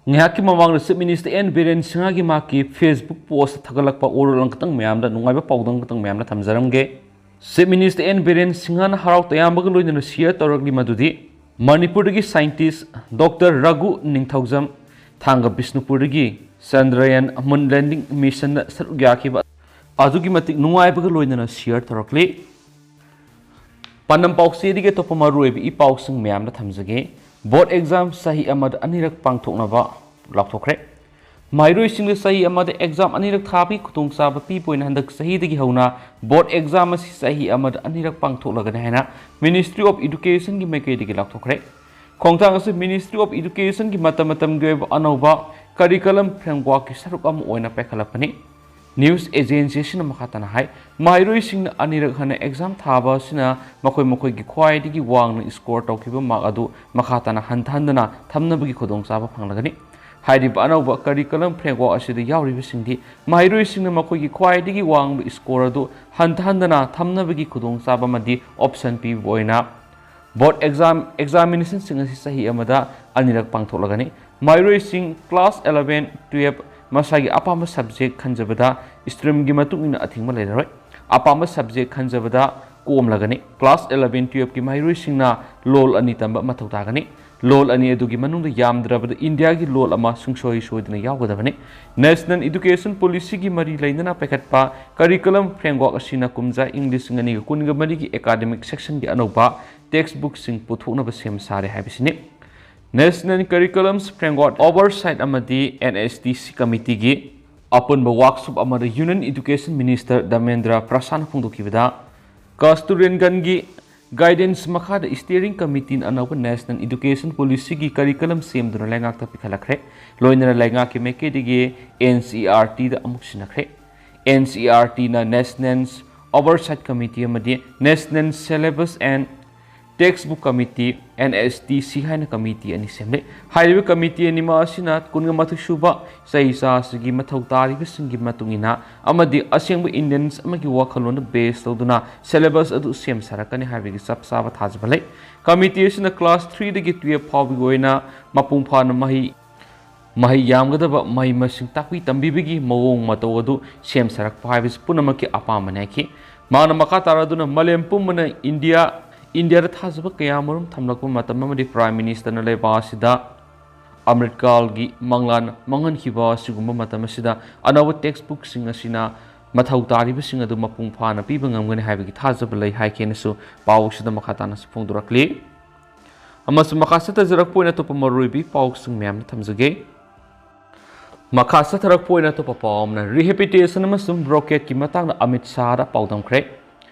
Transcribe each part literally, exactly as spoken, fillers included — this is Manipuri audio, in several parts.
ꯉꯥꯏꯍꯥꯛꯀꯤ ꯃꯃꯥꯡꯗ Chief Minister N Biren Singha ꯒꯤ ꯃꯍꯥꯛꯀꯤ Facebook post ꯊꯥꯒꯠꯂꯛꯄ ꯋꯥꯔꯣꯜ ꯑꯃꯈꯛꯇꯪ ꯃꯌꯥꯝꯗ, ꯅꯨꯡꯉꯥꯏꯕ ꯄꯥꯎꯗꯝ ꯈꯛꯇꯪ ꯃꯌꯥꯝꯗ ꯊꯝꯖꯔꯝꯒꯦ꯫ Chief Minister N Biren Singha ꯅ ꯍꯔꯥꯎ ꯇꯌꯥꯝꯕꯒ ꯂꯣꯏꯅꯅ share ꯇꯧꯔꯛꯂꯤ ꯃꯗꯨꯗꯤ ꯃꯅꯤꯄꯨꯔꯗꯒꯤ scientist Doctor ꯔꯘꯨ ꯅꯤꯡꯊꯧꯖꯝ ꯊꯥꯡꯒ ꯕꯤꯁꯅꯨꯄꯨꯔꯗꯒꯤ Chandrayaan moon landing mission ꯗ ꯁꯔꯨꯛ ꯌꯥꯈꯤꯕ ꯑꯗꯨꯒꯤ ꯃꯇꯤꯛ ꯅꯨꯡꯉꯥꯏꯕꯒ ꯂꯣꯏꯅꯅ share ꯇꯧꯔꯛꯂꯤ꯫ ꯄꯥꯟꯗꯝ ꯄꯥꯎꯆꯦꯗꯒꯤ ꯑꯇꯣꯞꯄ ꯃꯔꯨꯑꯣꯏꯕ ꯏ ꯄꯥꯎꯁꯤꯡ ꯃꯌꯥꯝꯗ ꯊꯝꯖꯒꯦ꯫ Board exam ꯆꯍꯤ ꯑꯃꯗ ꯑꯅꯤꯔꯛ ꯄꯥꯡꯊꯣꯛꯅꯕ ꯂꯥꯎꯊꯣꯛꯈ꯭ꯔꯦ꯫ ꯃꯍꯩꯔꯣꯏꯁꯤꯡꯗ ꯆꯍꯤ ꯑꯃꯗ exam ꯑꯅꯤꯔꯛ ꯊꯥꯕꯒꯤ ꯈꯨꯗꯣꯡꯆꯥꯕ ꯄꯤꯕ ꯑꯣꯏꯅ ꯍꯟꯗꯛ ꯆꯍꯤꯗꯒꯤ ꯍꯧꯅ board exam ꯑꯁꯤ ꯆꯍꯤ ꯑꯃꯗ ꯑꯅꯤꯔꯛ ꯄꯥꯡꯊꯣꯛꯂꯒꯅꯤ ꯍꯥꯏꯅ Ministry of Education ꯒꯤ ꯃꯥꯏꯀꯩꯗꯒꯤ ꯂꯥꯎꯊꯣꯛꯈ꯭ꯔꯦ꯫ ꯈꯣꯡꯊꯥꯡ ꯑꯁꯤ Ministry of Education ꯒꯤ ꯃꯇꯝ ꯃꯇꯝꯒꯤ ꯑꯣꯏꯕ ꯑꯅꯧꯕ curriculum framework ꯀꯤ ꯁꯔꯨꯛ ꯑꯃ ꯑꯣꯏꯅ ꯄꯥꯏꯈꯠꯂꯛꯄꯅꯤ꯫ News agency ꯑꯁꯤꯅ ꯃꯈꯥ ꯇꯥꯅ ꯍꯥꯏ, ꯃꯍꯩꯔꯣꯏꯁꯤꯡꯅ ꯑꯅꯤꯔꯛ ꯍꯟꯅ exam ꯊꯥꯕ ꯑꯁꯤꯅ ꯃꯈꯣꯏ ꯃꯈꯣꯏꯒꯤ ꯈ꯭ꯋꯥꯏꯗꯒꯤ ꯋꯥꯡꯅ score ꯇꯧꯈꯤꯕ mark ꯑꯗꯨ ꯃꯈꯥ ꯇꯥꯅ ꯍꯟꯊꯍꯟꯗꯅ ꯊꯝꯅꯕꯒꯤ ꯈꯨꯗꯣꯡꯆꯥꯕ ꯐꯪꯂꯒꯅꯤ꯫ ꯍꯥꯏꯔꯤꯕ ꯑꯅꯧꯕ curriculum framework ꯑꯁꯤꯗ ꯌꯥꯎꯔꯤꯕꯁꯤꯡꯗꯤ ꯃꯍꯩꯔꯣꯏꯁꯤꯡꯅ ꯃꯈꯣꯏꯒꯤ ꯈ꯭ꯋꯥꯏꯗꯒꯤ ꯋꯥꯡꯕ score ꯑꯗꯨ ꯍꯟꯊꯍꯟꯗꯅ ꯊꯝꯅꯕꯒꯤ ꯈꯨꯗꯣꯡꯆꯥꯕ ꯑꯃꯗꯤ option ꯄꯤꯕ ꯑꯣꯏꯅ board exam, examination ꯁꯤꯡ ꯑꯁꯤ ꯆꯍꯤ ꯑꯃꯗ ꯑꯅꯤꯔꯛ ꯄꯥꯡꯊꯣꯛꯂꯒꯅꯤ꯫ ꯃꯍꯩꯔꯣꯏꯁꯤꯡ class eleven, twelve ꯃꯁꯥꯒꯤ ꯑꯄꯥꯝꯕ subject ꯈꯟꯖꯕꯗ stream ꯒꯤ ꯃꯇꯨꯡ ꯏꯟꯅ ꯑꯊꯤꯡꯕ ꯂꯩꯔꯔꯣꯏ꯫ ꯑꯄꯥꯝꯕ subject ꯈꯟꯖꯕꯗ ꯀꯣꯝꯂꯒꯅꯤ꯫ Class eleven, twelve ꯀꯤ ꯃꯍꯩꯔꯣꯏꯁꯤꯡꯅ ꯂꯣꯜ ꯑꯅꯤ ꯇꯝꯕ ꯃꯊꯧ ꯇꯥꯒꯅꯤ꯫ ꯂꯣꯜ ꯑꯅꯤ ꯑꯗꯨꯒꯤ ꯃꯅꯨꯡꯗ ꯌꯥꯝꯗ꯭ꯔꯕꯗ ꯏꯟꯗꯤꯌꯥꯒꯤ ꯂꯣꯜ ꯑꯃ ꯁꯨꯡꯁꯣꯏ ꯁꯣꯏꯗꯅ ꯌꯥꯎꯒꯗꯕꯅꯤ꯫ National Education Policy ꯒꯤ ꯃꯔꯤ ꯂꯩꯅꯅ ꯄꯥꯏꯈꯠꯄ curriculum framework ꯑꯁꯤꯅ ꯀꯨꯝꯖꯥ ꯏꯪ ꯂꯤꯁꯤꯡ ꯑꯅꯤꯒ ꯀꯨꯟꯒ ꯃꯔꯤꯒꯤ academic session ꯒꯤ ꯑꯅꯧꯕ textbook ꯁꯤꯡ ꯄꯨꯊꯣꯛꯅꯕ ꯁꯦꯝ ꯁꯥꯔꯦ ꯍꯥꯏꯕꯁꯤꯅꯤ꯫ National Curriculum Framework Oversight ꯑꯃꯗꯤ N S T C committee ꯒꯤ ꯑꯄꯨꯟꯕ workshop ꯑꯃꯗ Union Education Minister Dharmendra ꯄ꯭ꯔꯙꯥꯟꯅ ꯐꯣꯡꯗꯣꯛꯈꯤꯕꯗ, ꯀꯁꯇꯨꯔꯤ ꯔꯟꯒꯟꯒꯤ guidance ꯃꯈꯥꯗ steering committee ꯅ ꯑꯅꯧꯕ National Education Policy ꯒꯤ curriculum ꯁꯦꯝꯗꯨꯅ ꯂꯩꯉꯥꯛꯇ ꯄꯤꯈꯠꯂꯛꯈ꯭ꯔꯦ꯫ ꯂꯣꯏꯅꯅ ꯂꯩꯉꯥꯛꯀꯤ ꯃꯥꯏꯀꯩꯗꯒꯤ N C E R T ꯗ ꯑꯃꯨꯛ ꯁꯤꯟꯅꯈ꯭ꯔꯦ꯫ N C E R T ꯅ National Oversight Committee ꯑꯃꯗꯤ National Syllabus and Textbook Committee, N S T C ꯍꯥꯏꯅ committee ꯑꯅꯤ ꯁꯦꯝꯂꯦ꯫ ꯍꯥꯏꯔꯤꯕ committee ꯑꯅꯤꯃꯛ ꯑꯁꯤꯅ ꯀꯨꯟꯒ ꯃꯥꯊꯣꯏ ꯁꯨꯕ ꯆꯍꯤ ꯆꯥ ꯑꯁꯤꯒꯤ ꯃꯊꯧ ꯇꯥꯔꯤꯕꯁꯤꯡꯒꯤ ꯃꯇꯨꯡ ꯏꯟꯅ ꯑꯃꯗꯤ ꯑꯁꯦꯡꯕ Indians ꯑꯃꯒꯤ ꯋꯥꯈꯜꯂꯣꯟꯗ base ꯇꯧꯗꯨꯅ syllabus ꯑꯗꯨ ꯁꯦꯝ ꯁꯥꯔꯛꯀꯅꯤ ꯍꯥꯏꯕꯒꯤ ꯆꯞ ꯆꯥꯕ ꯊꯥꯖꯕ ꯂꯩ꯫ Committee ꯑꯁꯤꯅ class three ꯗꯒꯤ twelve ꯐꯥꯎꯕꯒꯤ ꯑꯣꯏꯅ ꯃꯄꯨꯡ ꯐꯥꯅ ꯃꯍꯩ ꯃꯍꯩ ꯌꯥꯝꯒꯗꯕ ꯃꯍꯩ ꯃꯁꯤꯡ ꯇꯥꯛꯄꯤ ꯇꯝꯕꯤꯕꯒꯤ ꯃꯑꯣꯡ ꯃꯇꯧ ꯑꯗꯨ ꯁꯦꯝ ꯁꯥꯔꯛꯄ ꯍꯥꯏꯕꯁꯤ ꯄꯨꯝꯅꯃꯛꯀꯤ ꯑꯄꯥꯝꯕꯅꯤ ꯍꯥꯏꯈꯤ꯫ ꯃꯍꯥꯛꯅ ꯃꯈꯥ ꯇꯥꯔꯗꯨꯅ ꯃꯥꯂꯦꯝ ꯄꯨꯝꯕꯅ ꯏꯟꯗꯤꯌꯥ, ꯏꯟꯗꯤꯌꯥꯗ ꯊꯥꯖꯕ ꯀꯌꯥ ꯑꯃꯔꯣꯝ ꯊꯝꯂꯛꯄ ꯃꯇꯝ ꯑꯃꯗꯤ Prime Ministerꯅ ꯂꯩꯕꯥꯛ ꯑꯁꯤꯗ ꯑꯃ꯭ꯔꯤꯠꯀꯥꯜꯒꯤ ꯃꯪꯂꯥꯟ ꯃꯥꯡꯍꯟꯈꯤꯕ ꯑꯁꯤꯒꯨꯝꯕ ꯃꯇꯝ ꯑꯁꯤꯗ ꯑꯅꯧꯕ textbookꯁꯤꯡ ꯑꯁꯤꯅ ꯃꯊꯧ ꯇꯥꯔꯤꯕꯁꯤꯡ ꯑꯗꯨ ꯃꯄꯨꯡ ꯐꯥꯅ ꯄꯤꯕ ꯉꯝꯒꯅꯤ ꯍꯥꯏꯕꯒꯤ ꯊꯥꯖꯕ ꯂꯩ ꯍꯥꯏꯈꯤꯅꯁꯨ ꯄꯥꯎ ꯑꯁꯤꯗ ꯃꯈꯥ ꯇꯥꯅꯁꯨ ꯐꯣꯡꯗꯣꯔꯛꯂꯤ꯫ ꯑꯃꯁꯨꯡ ꯃꯈꯥ ꯆꯠꯊꯖꯔꯛꯄ ꯑꯣꯏꯅ ꯑꯇꯣꯞꯄ ꯃꯔꯨꯑꯣꯏꯕ ꯄꯥꯎꯁꯤꯡ ꯃꯌꯥꯝꯅ ꯊꯝꯖꯒꯦ꯫ ꯃꯈꯥ ꯆꯠꯊꯔꯛꯄ ꯑꯣꯏꯅ ꯑꯇꯣꯞꯄ ꯄꯥꯎ ꯑꯃꯅ rehabilitation ꯑꯃꯁꯨꯡ blockade ꯀꯤ ꯃꯇꯥꯡꯗ ꯑꯃꯤꯠ ꯁꯥꯍꯗ ꯄꯥꯎꯗꯝꯈ꯭ꯔꯦ꯫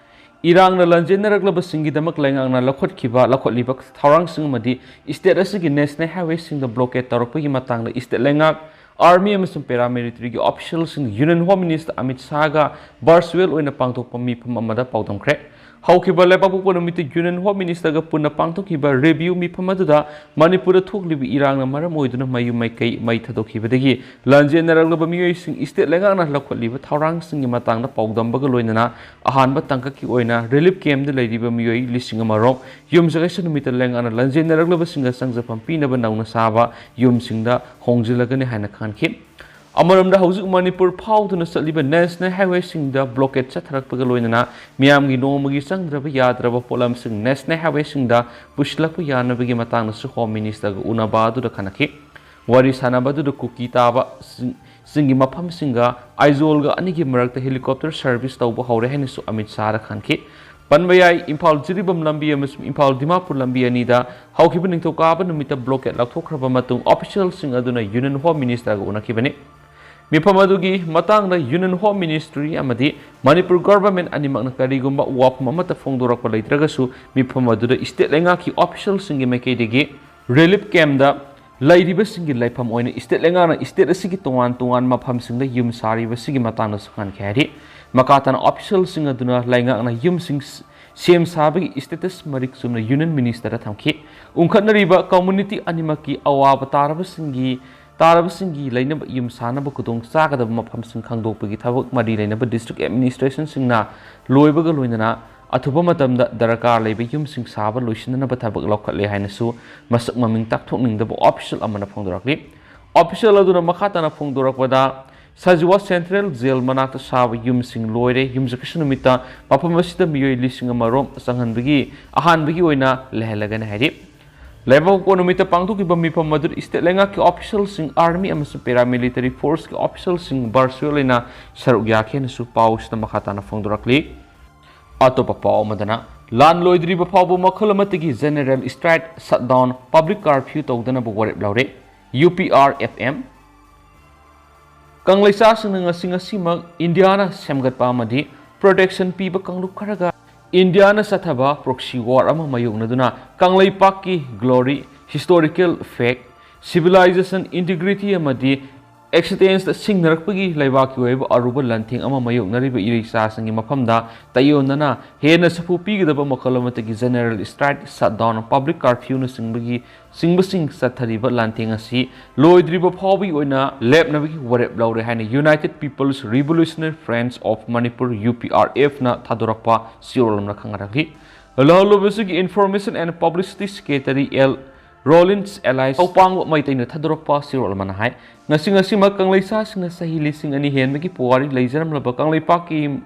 ꯏꯔꯥꯡꯅ ꯂꯥꯟꯖꯦꯟꯅꯔꯛꯂꯕꯁꯤꯡꯒꯤꯗꯃꯛ ꯂꯩꯉꯥꯛꯅ ꯂꯧꯈꯠꯈꯤꯕ, ꯂꯧꯈꯠꯂꯤꯕ ꯊꯧꯔꯥꯡꯁꯤꯡ ꯑꯃꯗꯤ state ꯑꯁꯤꯒꯤ national highwayꯁꯤꯡꯗ blockade ꯇꯧꯔꯛꯄꯒꯤ ꯃꯇꯥꯡꯗ state ꯂꯩꯉꯥꯛ, army ꯑꯃꯁꯨꯡ paramilitaryꯒꯤ officialꯁꯤꯡ Union Home Minister Amit ꯁꯥꯍꯒ virtual ꯑꯣꯏꯅ ꯄꯥꯡꯊꯣꯛꯄ ꯃꯤꯐꯝ ꯑꯃꯗ ꯄꯥꯎꯗꯝꯈ꯭ꯔꯦ꯫ ꯍꯧꯈꯤꯕ ꯂꯩꯕꯥꯛꯄꯣꯛꯄ ꯅꯨꯃꯤꯠꯇ Union Home Ministerꯒ ꯄꯨꯟꯅ ꯄꯥꯡꯊꯣꯛꯈꯤꯕ review ꯃꯤꯐꯝ ꯑꯗꯨꯗ ꯃꯅꯤꯄꯨꯔꯗ ꯊꯣꯛꯂꯤꯕ ꯏꯔꯥꯡꯅ ꯃꯔꯝ ꯑꯣꯏꯗꯨꯅ ꯃꯌꯨꯝ ꯃꯩꯀꯩ ꯃꯩ ꯊꯥꯗꯣꯛꯈꯤꯕꯗꯒꯤ ꯂꯥꯟꯖꯦꯟꯅꯔꯛꯂꯕ ꯃꯤꯑꯣꯏꯁꯤꯡ state ꯂꯩꯉꯥꯛꯅ ꯂꯧꯈꯠꯂꯤꯕ ꯊꯧꯔꯥꯡꯁꯤꯡꯒꯤ ꯃꯇꯥꯡꯗ ꯄꯥꯎꯗꯝꯕꯒ ꯂꯣꯏꯅꯅ ꯑꯍꯥꯟꯕ ꯇꯥꯡꯀꯛꯀꯤ ꯑꯣꯏꯅ relief campꯗ ꯂꯩꯔꯤꯕ ꯃꯤꯑꯣꯏ ꯂꯤꯁꯤꯡ ꯑꯃ ꯔꯣꯝ ꯌꯨꯝꯁꯀꯩꯁ ꯅꯨꯃꯤꯠꯇ ꯂꯩꯉꯥꯛꯅ ꯂꯥꯟꯖꯦꯟꯅꯔꯛꯂꯕꯁꯤꯡꯗ ꯆꯪꯖꯐꯝ ꯄꯤꯅꯕ ꯅꯧꯅ ꯁꯥꯕ ꯌꯨꯝꯁꯤꯡꯗ ꯍꯣꯡꯖꯤꯜꯂꯒꯅꯤ ꯍꯥꯏꯅ ꯈꯪꯍꯟꯈꯤ꯫ ꯑꯃꯔꯣꯝꯗ ꯍꯧꯖꯤꯛ ꯃꯅꯤꯄꯨꯔ ꯐꯥꯎꯗꯨꯅ ꯆꯠꯂꯤꯕ national highwayꯁꯤꯡꯗ blockade ꯆꯠꯊꯔꯛꯄꯒ ꯂꯣꯏꯅꯅ ꯃꯤꯌꯥꯝꯒꯤ ꯅꯣꯡꯃꯒꯤ ꯆꯪꯗ꯭ꯔꯕ ꯌꯥꯗ꯭ꯔꯕ ꯄꯣꯠꯂꯝꯁꯤꯡ national highwayꯁꯤꯡꯗ ꯄꯨꯁꯤꯜꯂꯛꯄ ꯌꯥꯅꯕꯒꯤ ꯃꯇꯥꯡꯗꯁꯨ Home Ministerꯒ ꯎꯅꯕ ꯑꯗꯨꯗ ꯈꯟꯅꯈꯤ꯫ ꯋꯥꯔꯤ ꯁꯥꯟꯅꯕ ꯑꯗꯨꯗ ꯀꯨꯀꯤ ꯇꯥꯕ ꯆꯤꯡ-, ꯆꯤꯡꯒꯤ ꯃꯐꯝꯁꯤꯡꯒ ꯑꯥꯏꯖꯣꯜꯒ ꯑꯅꯤꯒꯤ ꯃꯔꯛꯇ helicopter service ꯇꯧꯕ ꯍꯧꯔꯦ ꯍꯥꯏꯅꯁꯨ ꯑꯃꯤꯠ ꯁꯥꯍꯗ ꯈꯟꯈꯤ꯫ ꯄꯟꯕ ꯌꯥꯏ, ꯏꯝꯐꯥꯜ ꯖꯤꯔꯤꯕꯥꯝ ꯂꯝꯕꯤ ꯑꯃꯁꯨꯡ ꯏꯝꯐꯥꯜ ꯗꯤꯃꯥꯄꯨꯔ ꯂꯝꯕꯤ ꯑꯅꯤꯗ ꯍꯧꯈꯤꯕ ꯅꯤꯡꯊꯧꯀꯥꯕ ꯅꯨꯃꯤꯠꯇ blockade ꯂꯧꯊꯣꯛꯈ꯭ꯔꯕ ꯃꯇꯨꯡ officialꯁꯤꯡ ꯑꯗꯨꯅ Union Home Ministerꯒ ꯎꯅꯈꯤꯕꯅꯤ꯫ ꯃꯤꯐꯝ ꯑꯗꯨꯒꯤ ꯃꯇꯥꯡꯗ Union Home Ministry ꯑꯃꯗꯤ ꯃꯅꯤꯄꯨꯔ government ꯑꯅꯤꯃꯛꯅ ꯀꯔꯤꯒꯨꯝꯕ ꯋꯥꯐꯝ ꯑꯃꯠꯇ ꯐꯣꯡꯗꯣꯔꯛꯄ ꯂꯩꯇ꯭ꯔꯒꯁꯨ, ꯃꯤꯐꯝ ꯑꯗꯨꯗ state ꯂꯩꯉꯥꯛꯀꯤ officialꯁꯤꯡꯒꯤ ꯃꯥꯏꯀꯩꯗꯒꯤ relief campꯗ ꯂꯩꯔꯤꯕꯁꯤꯡꯒꯤ ꯂꯩꯐꯝ ꯑꯣꯏꯅ state ꯂꯩꯉꯥꯛꯅ state ꯑꯁꯤꯒꯤ ꯇꯣꯉꯥꯟ ꯇꯣꯉꯥꯟꯕ ꯃꯐꯝꯁꯤꯡꯗ ꯌꯨꯝ ꯁꯥꯔꯤꯕꯁꯤꯒꯤ ꯃꯇꯥꯡꯗꯁꯨ ꯈꯟꯅꯈꯤ ꯍꯥꯏꯔꯤ꯫ ꯃꯈꯥ ꯇꯥꯅ officialꯁꯤꯡ ꯑꯗꯨꯅ ꯂꯩꯉꯥꯛꯅ ꯌꯨꯝꯁꯤꯡ ꯁꯦꯝ ꯁꯥꯕꯒꯤ status ꯃꯔꯤꯛ ꯆꯨꯝꯅ Union Ministerꯗ ꯊꯝꯈꯤ꯫ ꯎꯪꯈꯠꯅꯔꯤꯕ community ꯑꯅꯤꯃꯛꯀꯤ ꯑꯋꯥꯕ ꯇꯥꯔꯕꯁꯤꯡꯒꯤ, ꯇꯥꯔꯕꯁꯤꯡꯒꯤ ꯂꯩꯅꯕ ꯌꯨꯝ ꯁꯥꯅꯕ ꯈꯨꯗꯣꯡ ꯆꯥꯒꯗꯕ ꯃꯐꯝꯁꯤꯡ ꯈꯪꯗꯣꯛꯄꯒꯤ ꯊꯕꯛ ꯃꯔꯤ ꯂꯩꯅꯕ district administrationꯁꯤꯡꯅ ꯂꯣꯏꯕꯒ ꯂꯣꯏꯅꯅ ꯑꯊꯨꯕ ꯃꯇꯝꯗ ꯗꯔꯀꯥꯔ ꯂꯩꯕ ꯌꯨꯝꯁꯤꯡ ꯁꯥꯕ ꯂꯣꯏꯁꯤꯟꯅꯅꯕ ꯊꯕꯛ ꯂꯧꯈꯠꯂꯦ ꯍꯥꯏꯅꯁꯨ ꯃꯁꯛ ꯃꯃꯤꯡ ꯇꯥꯛꯊꯣꯛꯅꯤꯡꯗꯕ official ꯑꯃꯅ ꯐꯣꯡꯗꯣꯔꯛꯂꯤ꯫ Official ꯑꯗꯨꯅ ꯃꯈꯥ ꯇꯥꯅ ꯐꯣꯡꯗꯣꯔꯛꯄꯗ, ꯁꯖꯤꯋꯥ Central Jail ꯃꯅꯥꯛꯇ ꯁꯥꯕ ꯌꯨꯝꯁꯤꯡ ꯂꯣꯏꯔꯦ꯫ ꯌꯨꯝꯁꯥꯀꯩꯁꯥ ꯅꯨꯃꯤꯠꯇ ꯃꯐꯝ ꯑꯁꯤꯗ ꯃꯤꯑꯣꯏ ꯂꯤꯁꯤꯡ ꯑꯃ ꯔꯣꯝ ꯆꯪꯍꯟꯕꯒꯤ ꯑꯍꯥꯟꯕꯒꯤ ꯑꯣꯏꯅ ꯂꯩꯍꯜꯂꯒꯅꯤ ꯍꯥꯏꯔꯤ꯫ ꯂꯩꯕꯥꯛꯄꯣꯛꯄ ꯅꯨꯃꯤꯠꯇ ꯄꯥꯡꯊꯣꯛꯈꯤꯕ ꯃꯤꯐꯝ ꯑꯗꯨꯗ state ꯂꯩꯉꯥꯛꯀꯤ officialꯁꯤꯡ, army ꯑꯃꯁꯨꯡ paramilitary forceꯀꯤ officialꯁꯤꯡ virtual ꯑꯣꯏꯅ ꯁꯔꯨꯛ ꯌꯥꯈꯤ ꯍꯥꯏꯅꯁꯨ ꯄꯥꯎ ꯑꯁꯤꯗ ꯃꯈꯥ ꯇꯥꯅ ꯐꯣꯡꯗꯣꯔꯛꯂꯤ꯫ ꯑꯇꯣꯞꯄ ꯄꯥꯎ ꯑꯃꯗꯅ, ꯂꯥꯟ ꯂꯣꯏꯗ꯭ꯔꯤꯕ ꯐꯥꯎꯕ ꯃꯈꯜ ꯑꯃꯠꯇꯒꯤ general strike, shutdown, public curfew ꯇꯧꯗꯅꯕ ꯋꯥꯔꯦꯞ ꯂꯧꯔꯦ꯫ U P R F M꯫ ꯀꯪꯂꯩꯆꯥꯁꯤꯡꯅ ꯉꯁꯤ ꯉꯁꯤꯃꯛ ꯏꯟꯗꯤꯌꯥꯅ ꯁꯦꯝꯒꯠꯄ ꯑꯃꯗꯤ protection ꯄꯤꯕ ꯀꯥꯡꯂꯨꯞ ꯈꯔꯒ ꯏꯟꯗꯤꯌꯥꯅ ꯆꯠꯊꯕ proxy war ꯑꯃ ꯃꯥꯌꯣꯛꯅꯗꯨꯅ ꯀꯪꯂꯩꯄꯥꯛꯀꯤ glory, historical fact, civilization integrity ꯑꯃꯗꯤ existenceꯇ ꯁꯤꯡꯅꯔꯛꯄꯒꯤ ꯂꯩꯕꯥꯛꯀꯤ ꯑꯣꯏꯕ ꯑꯔꯨꯕ ꯂꯥꯟꯊꯦꯡ ꯑꯃ ꯃꯥꯌꯣꯛꯅꯔꯤꯕ ꯏꯔꯩꯆꯥꯁꯤꯡꯒꯤ ꯃꯐꯝꯗ ꯇꯥꯏꯑꯣꯟꯅꯅ ꯍꯦꯟꯅ ꯁꯥꯐꯨ ꯄꯤꯒꯗꯕ ꯃꯈꯜ ꯑꯃꯠꯇꯒꯤ general strike, shutdown, public curfewꯅꯆꯤꯡꯕꯒꯤ ꯆꯤꯡꯕꯁꯤꯡ ꯆꯠꯊꯔꯤꯕ ꯂꯥꯟꯊꯦꯡ ꯑꯁꯤ ꯂꯣꯏꯗ꯭ꯔꯤꯕ ꯐꯥꯎꯕꯒꯤ ꯑꯣꯏꯅ ꯂꯦꯞꯅꯕꯒꯤ ꯋꯥꯔꯦꯞ ꯂꯧꯔꯦ ꯍꯥꯏꯅ United People's Revolutionary Front of Manipur, U P R Fꯅ ꯊꯥꯗꯣꯔꯛꯄ ꯆꯦꯔꯣꯜ ꯑꯃꯅ ꯈꯪꯍꯜꯂꯤ꯫ ꯂꯥꯜꯂꯣꯏꯕꯁꯤꯒꯤ Information and Publicity Secretary L Rollins alias ꯊꯧꯄꯥꯡꯕ ꯃꯩꯇꯩꯅ ꯊꯥꯗꯣꯔꯛꯄ ꯆꯦꯔꯣꯜ ꯑꯃꯅ ꯍꯥꯏ, ꯉꯁꯤ ꯉꯁꯤꯃꯛ ꯀꯪꯂꯩꯆꯥꯁꯤꯡꯅ ꯆꯍꯤ ꯂꯤꯁꯤꯡ ꯑꯅꯤ ꯍꯦꯟꯕꯒꯤ ꯄꯨꯋꯥꯔꯤ ꯂꯩꯖꯔꯝꯂꯕ ꯀꯪꯂꯩꯄꯥꯛꯀꯤ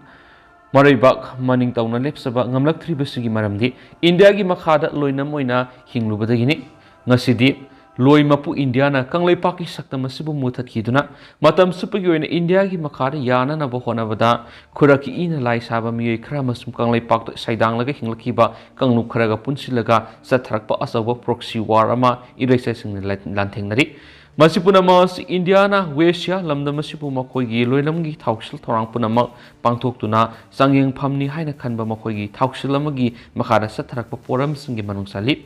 ꯃꯔꯩꯕꯥꯛ ꯃꯅꯤꯡ ꯇꯧꯅ ꯂꯦꯞꯆꯕ ꯉꯝꯂꯛꯇ꯭ꯔꯤꯕꯁꯤꯒꯤ ꯃꯔꯝꯗꯤ ꯏꯟꯗꯤꯌꯥꯒꯤ ꯃꯈꯥꯗ ꯂꯣꯏꯅꯝ ꯑꯣꯏꯅ ꯍꯤꯡꯂꯨꯕꯗꯒꯤꯅꯤ꯫ ꯉꯁꯤꯗꯤ ꯂꯣꯏ ꯃꯄꯨ ꯏꯟꯗꯤꯌꯥꯅ ꯀꯪꯂꯩꯄꯥꯛꯀꯤ ꯁꯛꯇꯝ ꯑꯁꯤꯕꯨ ꯃꯨꯊꯠꯈꯤꯗꯨꯅ ꯃꯇꯝ ꯆꯨꯞꯄꯒꯤ ꯑꯣꯏꯅ ꯏꯟꯗꯤꯌꯥꯒꯤ ꯃꯈꯥꯗ ꯌꯥꯅꯅꯕ ꯍꯣꯠꯅꯕꯗ ꯈꯨꯔꯛꯀꯤ ꯏꯅ ꯂꯥꯏ ꯁꯥꯕ ꯃꯤꯑꯣꯏ ꯈꯔ ꯑꯃꯁꯨꯡ ꯀꯪꯂꯩꯄꯥꯛꯇ ꯁꯩꯗꯥꯡꯂꯒ ꯍꯤꯡꯂꯛꯈꯤꯕ ꯀꯥꯡꯂꯨꯞ ꯈꯔꯒ ꯄꯨꯟꯁꯤꯜꯂꯒ ꯆꯠꯊꯔꯛꯄ ꯑꯆꯧꯕ proxy war ꯑꯃ ꯏꯔꯩꯆꯥꯁꯤꯡꯅ ꯂꯥꯟꯊꯦꯡꯅꯔꯤ꯫ ꯃꯁꯤ ꯄꯨꯝꯅꯃꯛ ꯑꯁꯤ ꯏꯟꯗꯤꯌꯥꯅ ꯋꯦꯁꯤꯌꯥ ꯂꯝꯗꯝ ꯑꯁꯤꯕꯨ ꯃꯈꯣꯏꯒꯤ ꯂꯣꯏꯂꯝꯒꯤ ꯊꯧꯁꯤꯜ ꯊꯧꯔꯥꯡ ꯄꯨꯝꯅꯃꯛ ꯄꯥꯡꯊꯣꯛꯇꯨꯅ ꯆꯥꯡꯌꯦꯡꯐꯝꯅꯤ ꯍꯥꯏꯅ ꯈꯟꯕ ꯃꯈꯣꯏꯒꯤ ꯊꯧꯁꯤꯜ ꯑꯃꯒꯤ ꯃꯈꯥꯗ ꯆꯠꯊꯔꯛꯄ ꯄꯣꯔꯝꯁꯤꯡꯒꯤ ꯃꯅꯨꯡ ꯆꯜꯂꯤ꯫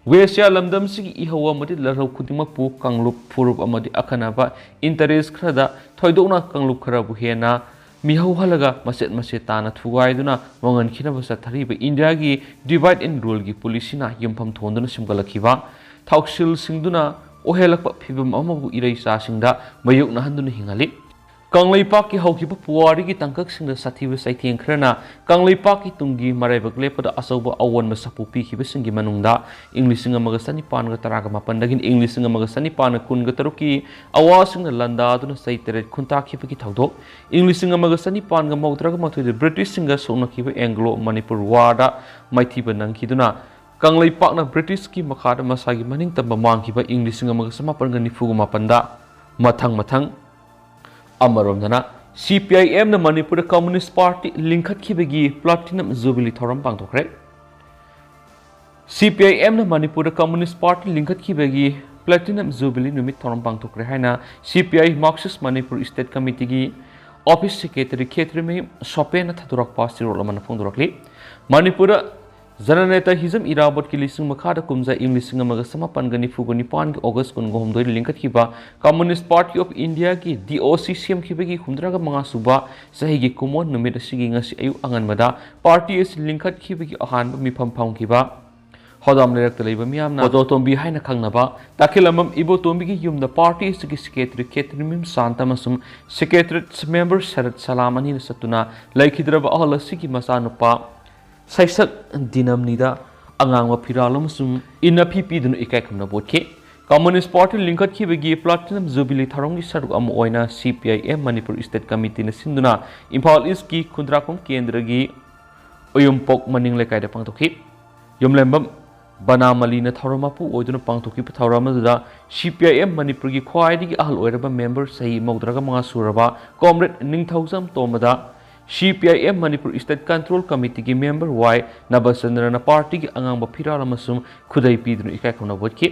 ꯋꯦꯁꯤꯌꯥ ꯂꯝꯗꯝꯁꯤꯒꯤ ꯏꯍꯧ ꯑꯃꯗꯤ ꯂꯥꯜꯍꯧ ꯈꯨꯗꯤꯡꯃꯛꯄꯨ ꯀꯥꯡꯂꯨꯞ, ꯐꯨꯔꯨꯞ ꯑꯃꯗꯤ ꯑꯈꯟꯅꯕ interest ꯈꯔꯗ, ꯊꯣꯏꯗꯣꯛꯅ ꯀꯥꯡꯂꯨꯞ ꯈꯔꯕꯨ ꯍꯦꯟꯅ ꯃꯤꯍꯧꯍꯜꯂꯒ ꯃꯆꯦꯠ ꯃꯆꯦꯠ ꯇꯥꯅ ꯊꯨꯒꯥꯏꯗꯨꯅ ꯃꯥꯡꯍꯟꯈꯤꯅꯕ ꯆꯠꯊꯔꯤꯕ ꯏꯟꯗꯤꯌꯥꯒꯤ divide and ruleꯒꯤ policyꯅ ꯌꯨꯝꯐꯝ ꯊꯣꯟꯗꯨꯅ ꯁꯦꯝꯒꯠꯂꯛꯈꯤꯕ ꯊꯧꯁꯤꯜꯁꯤꯡꯗꯨꯅ ꯑꯣꯏꯍꯜꯂꯛꯄ ꯐꯤꯚꯝ ꯑꯃꯕꯨ ꯏꯔꯩꯆꯥꯁꯤꯡꯗ ꯃꯥꯌꯣꯛꯅꯍꯟꯗꯨꯅ ꯍꯤꯡꯍꯜꯂꯤ꯫ ꯀꯪꯂꯩꯄꯥꯛꯀꯤ ꯍꯧꯈꯤꯕ ꯄꯨꯋꯥꯔꯤꯒꯤ ꯇꯥꯡꯀꯛꯁꯤꯡꯗ ꯁꯥꯊꯤꯕ ꯆꯩꯊꯦꯡ ꯈꯔꯅ ꯀꯪꯂꯩꯄꯥꯛꯀꯤ ꯇꯨꯡꯒꯤ ꯃꯔꯥꯏꯕꯛ ꯂꯦꯞꯄꯗ ꯑꯆꯧꯕ ꯑꯑꯣꯟꯕ ꯁꯥꯐꯨ ꯄꯤꯈꯤꯕꯁꯤꯡꯒꯤ ꯃꯅꯨꯡꯗ ꯏꯪ ꯂꯤꯁꯤꯡ ꯑꯃꯒ ꯆꯅꯤꯄꯥꯟꯒ ꯇꯔꯥꯒ ꯃꯥꯄꯟꯗꯒꯤ ꯏꯪ ꯂꯤꯁꯤꯡ ꯑꯃꯒ ꯆꯅꯤꯄꯥꯟꯒ ꯀꯨꯟꯒ ꯇꯔꯨꯛꯀꯤ ꯑꯋꯥꯁꯤꯡꯅ ꯂꯥꯟꯗꯥꯗꯨꯅ ꯆꯍꯤ ꯇꯔꯦꯠ ꯈꯨꯟꯇꯥꯛꯈꯤꯕꯒꯤ ꯊꯧꯗꯣꯛ, ꯏꯪ ꯂꯤꯁꯤꯡ ꯑꯃꯒ ꯆꯅꯤꯄꯥꯟꯒ ꯃꯧꯗ꯭ꯔꯥꯒ ꯃꯥꯊꯣꯏꯗ ꯕ꯭ꯔꯤꯇꯤꯁꯁꯤꯡꯒ ꯁꯣꯛꯅꯈꯤꯕ ꯑꯦꯡꯒ꯭ꯂꯣ ꯃꯅꯤꯄꯨꯔ ꯋꯥꯔꯗ ꯃꯥꯏꯊꯤꯕ ꯅꯪꯈꯤꯗꯨꯅ ꯀꯪꯂꯩꯄꯥꯛꯅ ꯕ꯭ꯔꯤꯇꯤꯁꯀꯤ ꯃꯈꯥꯗ ꯃꯁꯥꯒꯤ ꯃꯅꯤꯡꯇꯝꯕ ꯃꯥꯡꯈꯤꯕ ꯏꯪ ꯂꯤꯁꯤꯡ ꯑꯃꯒ ꯆꯃꯥꯄꯟꯒ ꯅꯤꯐꯨꯒ ꯃꯥꯄꯟꯗ ꯃꯊꯪ ꯃꯊꯪ꯫ ꯑꯃꯔꯣꯝꯗꯅ, ꯁꯤ ꯄꯤ ꯑꯥꯏ ꯑꯦꯝꯅ ꯃꯅꯤꯄꯨꯔꯗ ꯀꯝꯃꯨꯅꯤꯁ꯭ꯠ ꯄꯥꯔꯇꯤ ꯂꯤꯡꯈꯠꯈꯤꯕꯒꯤ ꯄ꯭ꯂꯥꯇꯤꯅꯝ ꯖꯨꯕꯤꯂꯤ ꯊꯧꯔꯝ ꯄꯥꯡꯊꯣꯛꯈ꯭ꯔꯦ꯫ ꯁꯤ ꯄꯤ ꯑꯥꯏ ꯑꯦꯝꯅ ꯃꯅꯤꯄꯨꯔꯗ ꯀꯝꯃꯨꯅꯤꯁ꯭ꯠ ꯄꯥꯔꯇꯤ ꯂꯤꯡꯈꯠꯈꯤꯕꯒꯤ ꯄ꯭ꯂꯥꯇꯤꯅꯝ ꯖꯨꯕꯤꯂꯤ ꯅꯨꯃꯤꯠ ꯊꯧꯔꯝ ꯄꯥꯡꯊꯣꯛꯈ꯭ꯔꯦ ꯍꯥꯏꯅ C P I Marxist Manipur state ꯀꯃꯤꯇꯤꯒꯤ ꯑꯣꯐꯤꯁ ꯁꯦꯀ꯭ꯔꯦꯇꯔꯤ ꯈꯦꯇ꯭ꯔꯤꯃꯌꯨꯝ ꯁꯣꯄꯦꯟꯅ ꯊꯥꯗꯣꯔꯛꯄ ꯆꯦꯔꯣꯜ ꯑꯃꯅ ꯐꯣꯡꯗꯣꯔꯛꯂꯤ꯫ ꯃꯅꯤꯄꯨꯔꯗ ꯖꯅꯅꯦꯇꯥ ꯍꯤꯖꯝ ꯏꯔꯥꯕꯣꯠꯀꯤ ꯂꯤꯁꯤꯡ ꯃꯈꯥꯗ ꯀꯨꯝꯖꯥ ꯏꯪ ꯂꯤꯁꯤꯡ ꯑꯃꯒ ꯆꯃꯥꯄꯟꯒ ꯅꯤꯐꯨꯒ ꯅꯤꯄꯥꯟꯒꯤ ꯑꯣꯒꯁ꯭ꯠ ꯀꯨꯟꯒ ꯍꯨꯝꯗꯣꯏꯗ ꯂꯤꯡꯈꯠꯈꯤꯕ ꯀꯝꯃꯨꯅꯤꯁ꯭ꯠ ꯄꯥꯔꯇꯤ ꯑꯣꯐ ꯏꯟꯗꯤꯌꯥꯒꯤ ꯗꯤ ꯑꯣ ꯁꯤ ꯁꯦꯝꯈꯤꯕꯒꯤ ꯍꯨꯝꯗ꯭ꯔꯥꯒ ꯃꯉꯥ ꯁꯨꯕ ꯆꯍꯤꯒꯤ ꯀꯨꯝꯑꯣꯟ ꯅꯨꯃꯤꯠ ꯑꯁꯤꯒꯤ ꯉꯁꯤ ꯑꯌꯨꯛ ꯑꯉꯟꯕꯗ ꯄꯥꯔꯇꯤ ꯑꯁꯤ ꯂꯤꯡꯈꯠꯈꯤꯕꯒꯤ ꯑꯍꯥꯟꯕ ꯃꯤꯐꯝ ꯐꯝꯈꯤꯕ ꯍꯣꯗꯥꯝ ꯂꯩꯔꯛꯇ ꯂꯩꯕ ꯃꯤꯌꯥꯝꯅ ꯕꯣꯇꯣꯇꯣꯝꯕꯤ ꯍꯥꯏꯅ ꯈꯪꯅꯕ ꯇꯥꯈꯦꯜꯂꯝꯕꯝ ꯏꯕꯣꯇꯣꯝꯕꯤꯒꯤ ꯌꯨꯝꯗ ꯄꯥꯔꯇꯤ ꯑꯁꯤꯒꯤ ꯁꯦꯀ꯭ꯔꯦꯇꯔꯤ ꯈꯦꯇ꯭ꯔꯤꯃꯌꯨꯝ ꯁꯥꯟꯇ ꯑꯃꯁꯨꯡ ꯁꯦꯀ꯭ꯔꯦꯇꯔꯤꯌꯦꯠ ꯃꯦꯝꯕꯔ ꯁꯔꯠ ꯁꯂꯥꯝ ꯑꯅꯤꯅ ꯆꯠꯇꯨꯅ ꯂꯩꯈꯤꯗ꯭ꯔꯕ ꯑꯍꯜ ꯑꯁꯤꯒꯤ ꯃꯆꯥꯅꯨꯄꯥ ꯁꯩꯁꯛ ꯗꯤꯅꯝꯅꯤꯗ ꯑꯉꯥꯡꯕ ꯐꯤꯔꯥꯜ ꯑꯃꯁꯨꯡ ꯏꯟꯅꯐꯤ ꯄꯤꯗꯨꯅ ꯏꯀꯥꯏ ꯈꯨꯝꯅꯕ ꯎꯠꯈꯤ꯫ ꯀꯝꯃꯨꯅꯤꯁ꯭ꯠ ꯄꯥꯔꯇꯤ ꯂꯤꯡꯈꯠꯈꯤꯕꯒꯤ ꯄ꯭ꯂꯥꯇꯤꯅꯝ ꯖꯨꯕꯤꯂꯤ ꯊꯧꯔꯝꯒꯤ ꯁꯔꯨꯛ ꯑꯃ ꯑꯣꯏꯅ C P I M Manipur state ꯀꯃꯤꯇꯤꯅ ꯁꯤꯟꯗꯨꯅ ꯏꯝꯐꯥꯜ ꯏꯁ꯭ꯠꯀꯤ ꯈꯨꯟꯗ꯭ꯔꯥꯛꯄꯝ ꯀꯦꯟꯗ꯭ꯔꯒꯤ ꯎꯌꯨꯝꯄꯣꯛ ꯃꯅꯤꯡ ꯂꯩꯀꯥꯏꯗ ꯄꯥꯡꯊꯣꯛꯈꯤ꯫ ꯌꯨꯝꯂꯦꯝꯕꯝ ꯕꯅꯥꯃꯂꯤꯅ ꯊꯧꯔꯝ ꯃꯄꯨ ꯑꯣꯏꯗꯨꯅ ꯄꯥꯡꯊꯣꯛꯈꯤꯕ ꯊꯧꯔꯝ ꯑꯗꯨꯗ ꯁꯤ ꯄꯤ ꯑꯥꯏ ꯑꯦꯝ ꯃꯅꯤꯄꯨꯔꯒꯤ ꯈ꯭ꯋꯥꯏꯗꯒꯤ ꯑꯍꯜ ꯑꯣꯏꯔꯕ ꯃꯦꯝꯕꯔ ꯆꯍꯤ ꯃꯧꯗ꯭ꯔꯥꯒ ꯃꯉꯥ ꯁꯨꯔꯕ ꯀꯣꯝꯔꯦꯗ ꯅꯤꯡꯊꯧꯖꯝ ꯇꯣꯝꯕꯗ C P I M Manipur state control ꯀꯃꯤꯇꯤꯒꯤ ꯃꯦꯝꯕꯔ ꯋꯥꯏ ꯅꯕꯆꯟꯗ꯭ꯔꯅ ꯄꯥꯔꯇꯤꯒꯤ ꯑꯉꯥꯡꯕ ꯐꯤꯔꯥꯜ ꯑꯃꯁꯨꯡ ꯈꯨꯗꯩ ꯄꯤꯗꯨꯅ ꯏꯀꯥꯏ ꯈꯨꯝꯅꯕ ꯎꯠꯈꯤ꯫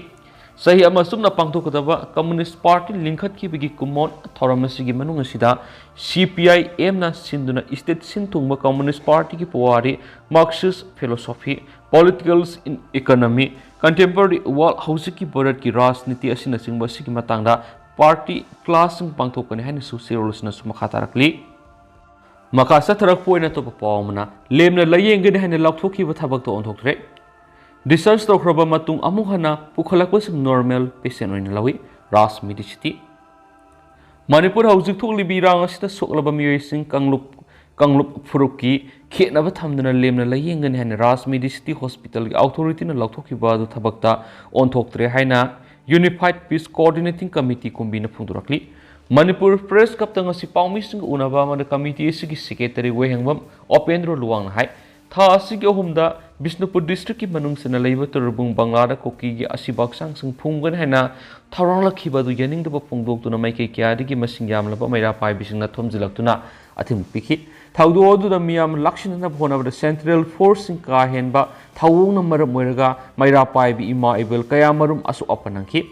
ꯆꯍꯤ ꯑꯃ ꯆꯨꯞꯅ ꯄꯥꯡꯊꯣꯛꯀꯗꯕ ꯀꯝꯃꯨꯅꯤꯁ꯭ꯠ ꯄꯥꯔꯇꯤ ꯂꯤꯡꯈꯠꯈꯤꯕꯒꯤ ꯀꯨꯝꯑꯣꯟ ꯊꯧꯔꯝ ꯑꯁꯤꯒꯤ ꯃꯅꯨꯡ ꯑꯁꯤꯗ ꯁꯤ ꯄꯤ ꯑꯥꯏ ꯑꯦꯝꯅ ꯁꯤꯟꯗꯨꯅ ꯁ꯭ꯇꯦꯠ ꯁꯤꯟ ꯊꯨꯡꯕ ꯀꯝꯃꯨꯅꯤꯁ꯭ꯠ ꯄꯥꯔꯇꯤꯒꯤ ꯄꯨꯋꯥꯔꯤ, ꯃꯥꯔꯛꯁꯤꯁ꯭ꯠ ꯐꯤꯂꯣꯁꯣꯐꯤ, ꯄꯣꯂꯤꯇꯤꯀꯦꯜ ꯏꯟ ꯏꯀꯣꯅꯣꯃꯤ, ꯀꯟꯇꯦꯝꯄꯣꯔꯔꯤ ꯋꯥꯔꯜꯗ, ꯍꯧꯖꯤꯛꯀꯤ ꯚꯥꯔꯠꯀꯤ ꯔꯥꯖꯅꯤꯇꯤ ꯑꯁꯤꯅꯆꯤꯡꯕ ꯑꯁꯤꯒꯤ ꯃꯇꯥꯡꯗ ꯄꯥꯔꯇꯤ ꯀ꯭ꯂꯥꯁꯁꯤꯡ ꯄꯥꯡꯊꯣꯛꯀꯅꯤ ꯍꯥꯏꯅꯁꯨ ꯆꯦꯔꯣꯜ ꯑꯁꯤꯅꯁꯨ ꯃꯈꯥ ꯇꯥꯔꯛꯂꯤ꯫ ꯃꯈꯥ ꯆꯠꯊꯔꯛꯄ ꯑꯣꯏꯅ ꯑꯇꯣꯞꯄ ꯄꯥꯎ ꯑꯃꯅ, ꯂꯦꯝꯅ ꯂꯥꯏꯌꯦꯡꯒꯅꯤ ꯍꯥꯏꯅ ꯂꯥꯎꯊꯣꯛꯈꯤꯕ ꯊꯕꯛꯇ ꯑꯣꯟꯊꯣꯛꯇ꯭ꯔꯦ꯫ ꯗꯤꯁꯆꯥꯔꯖ ꯇꯧꯈ꯭ꯔꯕ ꯃꯇꯨꯡ ꯑꯃꯨꯛ ꯍꯟꯅ ꯄꯨꯈꯠꯂꯛꯄꯁꯤꯡ ꯅꯣꯔꯃꯦꯜ ꯄꯦꯁꯦꯟ ꯑꯣꯏꯅ ꯂꯧꯏ꯫ ꯔꯥꯖ ꯃꯦꯗꯤꯁꯤꯇꯤ꯫ ꯃꯅꯤꯄꯨꯔ ꯍꯧꯖꯤꯛ ꯊꯣꯛꯂꯤꯕ ꯏꯔꯥꯡ ꯑꯁꯤꯗ ꯁꯣꯛꯂꯕ ꯃꯤꯑꯣꯏꯁꯤꯡ ꯀꯥꯡꯂꯨꯞ ꯀꯥꯡꯂꯨꯞ ꯐꯨꯔꯨꯞꯀꯤ ꯈꯦꯠꯅꯕ ꯊꯝꯗꯅ ꯂꯦꯝꯅ ꯂꯥꯌꯦꯡꯒꯅꯤ ꯍꯥꯏꯅ ꯔꯥꯖ ꯃꯦꯗꯤꯁꯤꯇꯤ ꯍꯣꯁꯄꯤꯇꯥꯜꯒꯤ ꯑꯣꯊꯣꯔꯤꯇꯤꯅ ꯂꯥꯎꯊꯣꯛꯈꯤꯕ ꯑꯗꯨ ꯊꯕꯛꯇ ꯑꯣꯟꯊꯣꯛꯇ꯭ꯔꯦ ꯍꯥꯏꯅ ꯌꯨꯅꯤꯐꯥꯏꯠ ꯄꯤꯁ ꯀꯣꯑꯣꯔꯗꯤꯅꯦꯇꯤꯡ ꯀꯃꯤꯇꯤ ꯀꯨꯝꯕꯤꯅ ꯐꯣꯡꯗꯣꯔꯛꯂꯤ꯫ ꯃꯅꯤꯄꯨꯔ ꯄ꯭ꯔꯦꯁ ꯀ꯭ꯂꯕꯇ ꯉꯁꯤ ꯄꯥꯎꯃꯤꯁꯤꯡꯒ ꯎꯅꯕ ꯑꯃꯗ ꯀꯃꯤꯇꯤ ꯑꯁꯤꯒꯤ ꯁꯦꯀ꯭ꯔꯦꯇꯔꯤ ꯋꯥꯍꯦꯡꯕꯝ ꯑꯣꯄꯦꯟꯗ꯭ꯔꯣ ꯂꯨꯋꯥꯡꯅ ꯍꯥꯏ, ꯊꯥ ꯑꯁꯤꯒꯤ ꯑꯍꯨꯝꯗ ꯕꯤꯁꯅꯨꯄꯨꯔ ꯗꯤꯁꯇ꯭ꯔꯤꯛꯀꯤ ꯃꯅꯨꯡ ꯆꯟꯅ ꯂꯩꯕ ꯇꯨꯔꯕꯨꯡ ꯕꯪꯂꯥꯗ ꯀꯨꯀꯤꯒꯤ ꯑꯁꯤꯕ ꯍꯛꯆꯥꯡꯁꯤꯡ ꯐꯨꯝꯒꯅꯤ ꯍꯥꯏꯅ ꯊꯧꯔꯥꯡꯂꯛꯈꯤꯕ ꯑꯗꯨ ꯌꯥꯅꯤꯡꯗꯕ ꯐꯣꯡꯗꯣꯛꯇꯨꯅ ꯃꯥꯏꯀꯩ ꯀꯌꯥꯗꯒꯤ ꯃꯁꯤꯡ ꯌꯥꯝꯂꯕ ꯃꯩꯔꯥ ꯄꯥꯏꯕꯤꯁꯤꯡꯅ ꯊꯣꯝꯖꯤꯜꯂꯛꯇꯨꯅ ꯑꯊꯤꯡꯕ ꯄꯤꯈꯤ꯫ ꯊꯧꯗꯣꯛ ꯑꯗꯨꯗ ꯃꯤꯌꯥꯝ ꯂꯥꯛꯁꯤꯟꯅꯅꯕ ꯍꯣꯠꯅꯕꯗ ꯁꯦꯟꯇ꯭ꯔꯦꯜ ꯐꯣꯔꯁꯁꯤꯡ ꯀꯥ ꯍꯦꯟꯕ ꯊꯧꯑꯣꯡꯅ ꯃꯔꯝ ꯑꯣꯏꯔꯒ ꯃꯩꯔꯥ ꯄꯥꯏꯕ ꯏꯃꯥ ꯏꯕꯦꯜ ꯀꯌꯥꯃꯔꯨꯝ ꯑꯁꯣꯛ ꯑꯄꯟ ꯅꯪꯈꯤ꯫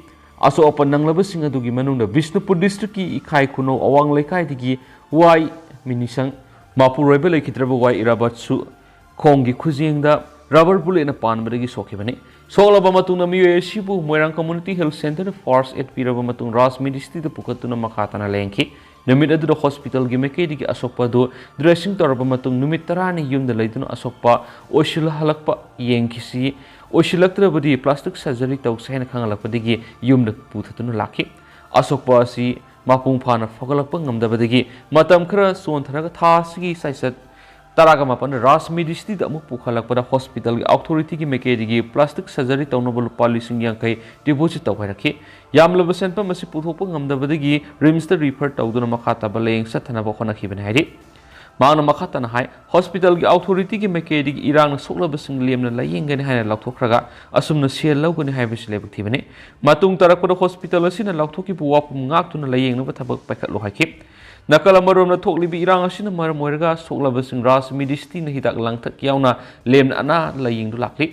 ꯑꯁꯣꯛ ꯑꯄꯟ ꯅꯪꯂꯕꯁꯤꯡ ꯑꯗꯨꯒꯤ ꯃꯅꯨꯡꯗ ꯕꯤꯁꯅꯨꯄꯨꯔ ꯗꯤꯁꯇ꯭ꯔꯤꯛꯀꯤ ꯏꯈꯥꯏ ꯈꯨꯅꯧ ꯑꯋꯥꯡ ꯂꯩꯀꯥꯏꯗꯒꯤ ꯋꯥꯏ ꯃꯤꯅꯤꯁꯪ, ꯃꯄꯨꯔꯣꯏꯕ ꯂꯩꯈꯤꯗ꯭ꯔꯕ ꯋꯥꯏ ꯏꯔꯥꯕꯠꯁꯨ ꯈꯣꯡꯒꯤ ꯈꯨꯖꯦꯡꯗ ꯔꯕꯔ ꯕꯨꯂꯦꯠꯅ ꯄꯥꯟꯕꯗꯒꯤ ꯁꯣꯛꯈꯤꯕꯅꯤ꯫ ꯁꯣꯛꯂꯕ ꯃꯇꯨꯡꯗ ꯃꯤꯑꯣꯏ ꯑꯁꯤꯕꯨ ꯃꯣꯏꯔꯥꯡ ꯀꯝꯃ꯭ꯌꯨꯅꯤꯇꯤ ꯍꯦꯜꯊ ꯁꯦꯟꯇꯔꯗ ꯐꯥꯔꯁ ꯑꯦꯗ ꯄꯤꯔꯕ ꯃꯇꯨꯡ ꯔꯥꯖ ꯃꯦꯗꯤꯁꯤꯇꯤꯗ ꯄꯨꯈꯠꯇꯨꯅ ꯃꯈꯥ ꯇꯥꯅ ꯂꯥꯌꯦꯡꯈꯤ꯫ ꯅꯨꯃꯤꯠ ꯑꯗꯨꯗ ꯍꯣꯁꯄꯤꯇꯥꯜꯒꯤ ꯃꯥꯏꯀꯩꯗꯒꯤ ꯑꯁꯣꯛꯄ ꯑꯗꯨ ꯗ꯭ꯔꯦꯁꯤꯡ ꯇꯧꯔꯕ ꯃꯇꯨꯡ ꯅꯨꯃꯤꯠ ꯇꯔꯥꯅꯤ ꯌꯨꯝꯗ ꯂꯩꯗꯨꯅ ꯑꯁꯣꯛꯄ ꯑꯣꯏꯁꯤꯜꯍꯜꯂꯛꯄ ꯌꯦꯡꯈꯤꯁꯤ, ꯑꯣꯏꯁꯤꯜꯂꯛꯇ꯭ꯔꯕꯗꯤ ꯄ꯭ꯂꯥꯁꯇꯤꯛ ꯁꯔꯖꯔꯤ ꯇꯧꯁꯦ ꯍꯥꯏꯅ ꯈꯪꯍꯜꯂꯛꯄꯗꯒꯤ ꯌꯨꯝꯗ ꯄꯨꯊꯗꯨꯅ ꯂꯥꯛꯈꯤ꯫ ꯑꯁꯣꯛꯄ ꯑꯁꯤ ꯃꯄꯨꯡ ꯐꯥꯅ ꯐꯒꯠꯂꯛꯄ ꯉꯝꯗꯕꯗꯒꯤ ꯃꯇꯝ ꯈꯔ ꯆꯣꯟꯊꯔꯒ ꯊꯥ ꯑꯁꯤꯒꯤ ꯆꯩꯆꯠ ꯇꯔꯥꯒ ꯃꯥꯄꯟꯗ ꯔꯥꯖ ꯃꯦꯗꯤꯁꯤꯇꯤꯗ ꯑꯃꯨꯛ ꯄꯨꯈꯠꯂꯛꯄꯗ ꯍꯣꯁꯄꯤꯇꯥꯜꯒꯤ ꯑꯣꯊꯣꯔꯤꯇꯤꯒꯤ ꯃꯥꯏꯀꯩꯗꯒꯤ ꯄ꯭ꯂꯥꯁꯇꯤꯛ ꯁꯔꯖꯔꯤ ꯇꯧꯅꯕ ꯂꯨꯄꯥ ꯂꯤꯁꯤꯡ ꯌꯥꯡꯈꯩ ꯗꯤꯄꯣꯖꯤꯠ ꯇꯧꯕ ꯍꯥꯏꯔꯛꯈꯤ꯫ ꯌꯥꯝꯂꯕ ꯁꯦꯟꯐꯝ ꯑꯁꯤ ꯄꯨꯊꯣꯛꯄ ꯉꯝꯗꯕꯗꯒꯤ ꯔꯤꯝꯁꯇ ꯔꯤꯐꯔ ꯇꯧꯗꯨꯅ ꯃꯈꯥ ꯇꯥꯕ ꯂꯥꯌꯦꯡ ꯆꯠꯊꯅꯕ ꯍꯣꯠꯅꯈꯤꯕꯅꯤ ꯍꯥꯏꯔꯤ꯫ ꯃꯍꯥꯛꯅ ꯃꯈꯥ ꯇꯥꯅ ꯍꯥꯏ, ꯍꯣꯁꯄꯤꯇꯥꯜꯒꯤ ꯑꯣꯊꯣꯔꯤꯇꯤꯒꯤ ꯃꯥꯏꯀꯩꯗꯒꯤ ꯏꯔꯥꯡꯅ ꯁꯣꯛꯂꯕꯁꯤꯡ ꯂꯦꯝꯅ ꯂꯥꯌꯦꯡꯒꯅꯤ ꯍꯥꯏꯅ ꯂꯥꯎꯊꯣꯛꯈ꯭ꯔꯒ ꯑꯁꯨꯝꯅ ꯁꯦꯜ ꯂꯧꯒꯅꯤ ꯍꯥꯏꯕꯁꯤ ꯂꯥꯏꯕꯛ ꯊꯤꯕꯅꯤ꯫ ꯃꯇꯨꯡ ꯇꯥꯔꯛꯄꯗ ꯍꯣꯁꯄꯤꯇꯥꯜ ꯑꯁꯤꯅ ꯂꯥꯎꯊꯣꯛꯈꯤꯕ ꯋꯥꯐꯝ ꯉꯥꯛꯇꯨꯅ ꯂꯥꯌꯦꯡꯅꯕ ꯊꯕꯛ ꯄꯥꯏꯈꯠꯂꯨ ꯍꯥꯏꯈꯤ꯫ ꯅꯥꯀꯜ ꯑꯃꯔꯣꯝꯗ ꯊꯣꯛꯂꯤꯕ ꯏꯔꯥꯡ ꯑꯁꯤꯅ ꯃꯔꯝ ꯑꯣꯏꯔꯒ ꯁꯣꯛꯂꯕꯁꯤꯡ ꯔꯥꯖ ꯃꯦꯗꯤꯁꯤꯇꯤꯅ ꯍꯤꯗꯥꯛ ꯂꯥꯡꯊꯛ ꯌꯥꯎꯅ ꯂꯦꯝꯅ ꯑꯅꯥ ꯂꯥꯌꯦꯡꯗꯨ ꯂꯥꯛꯂꯤ꯫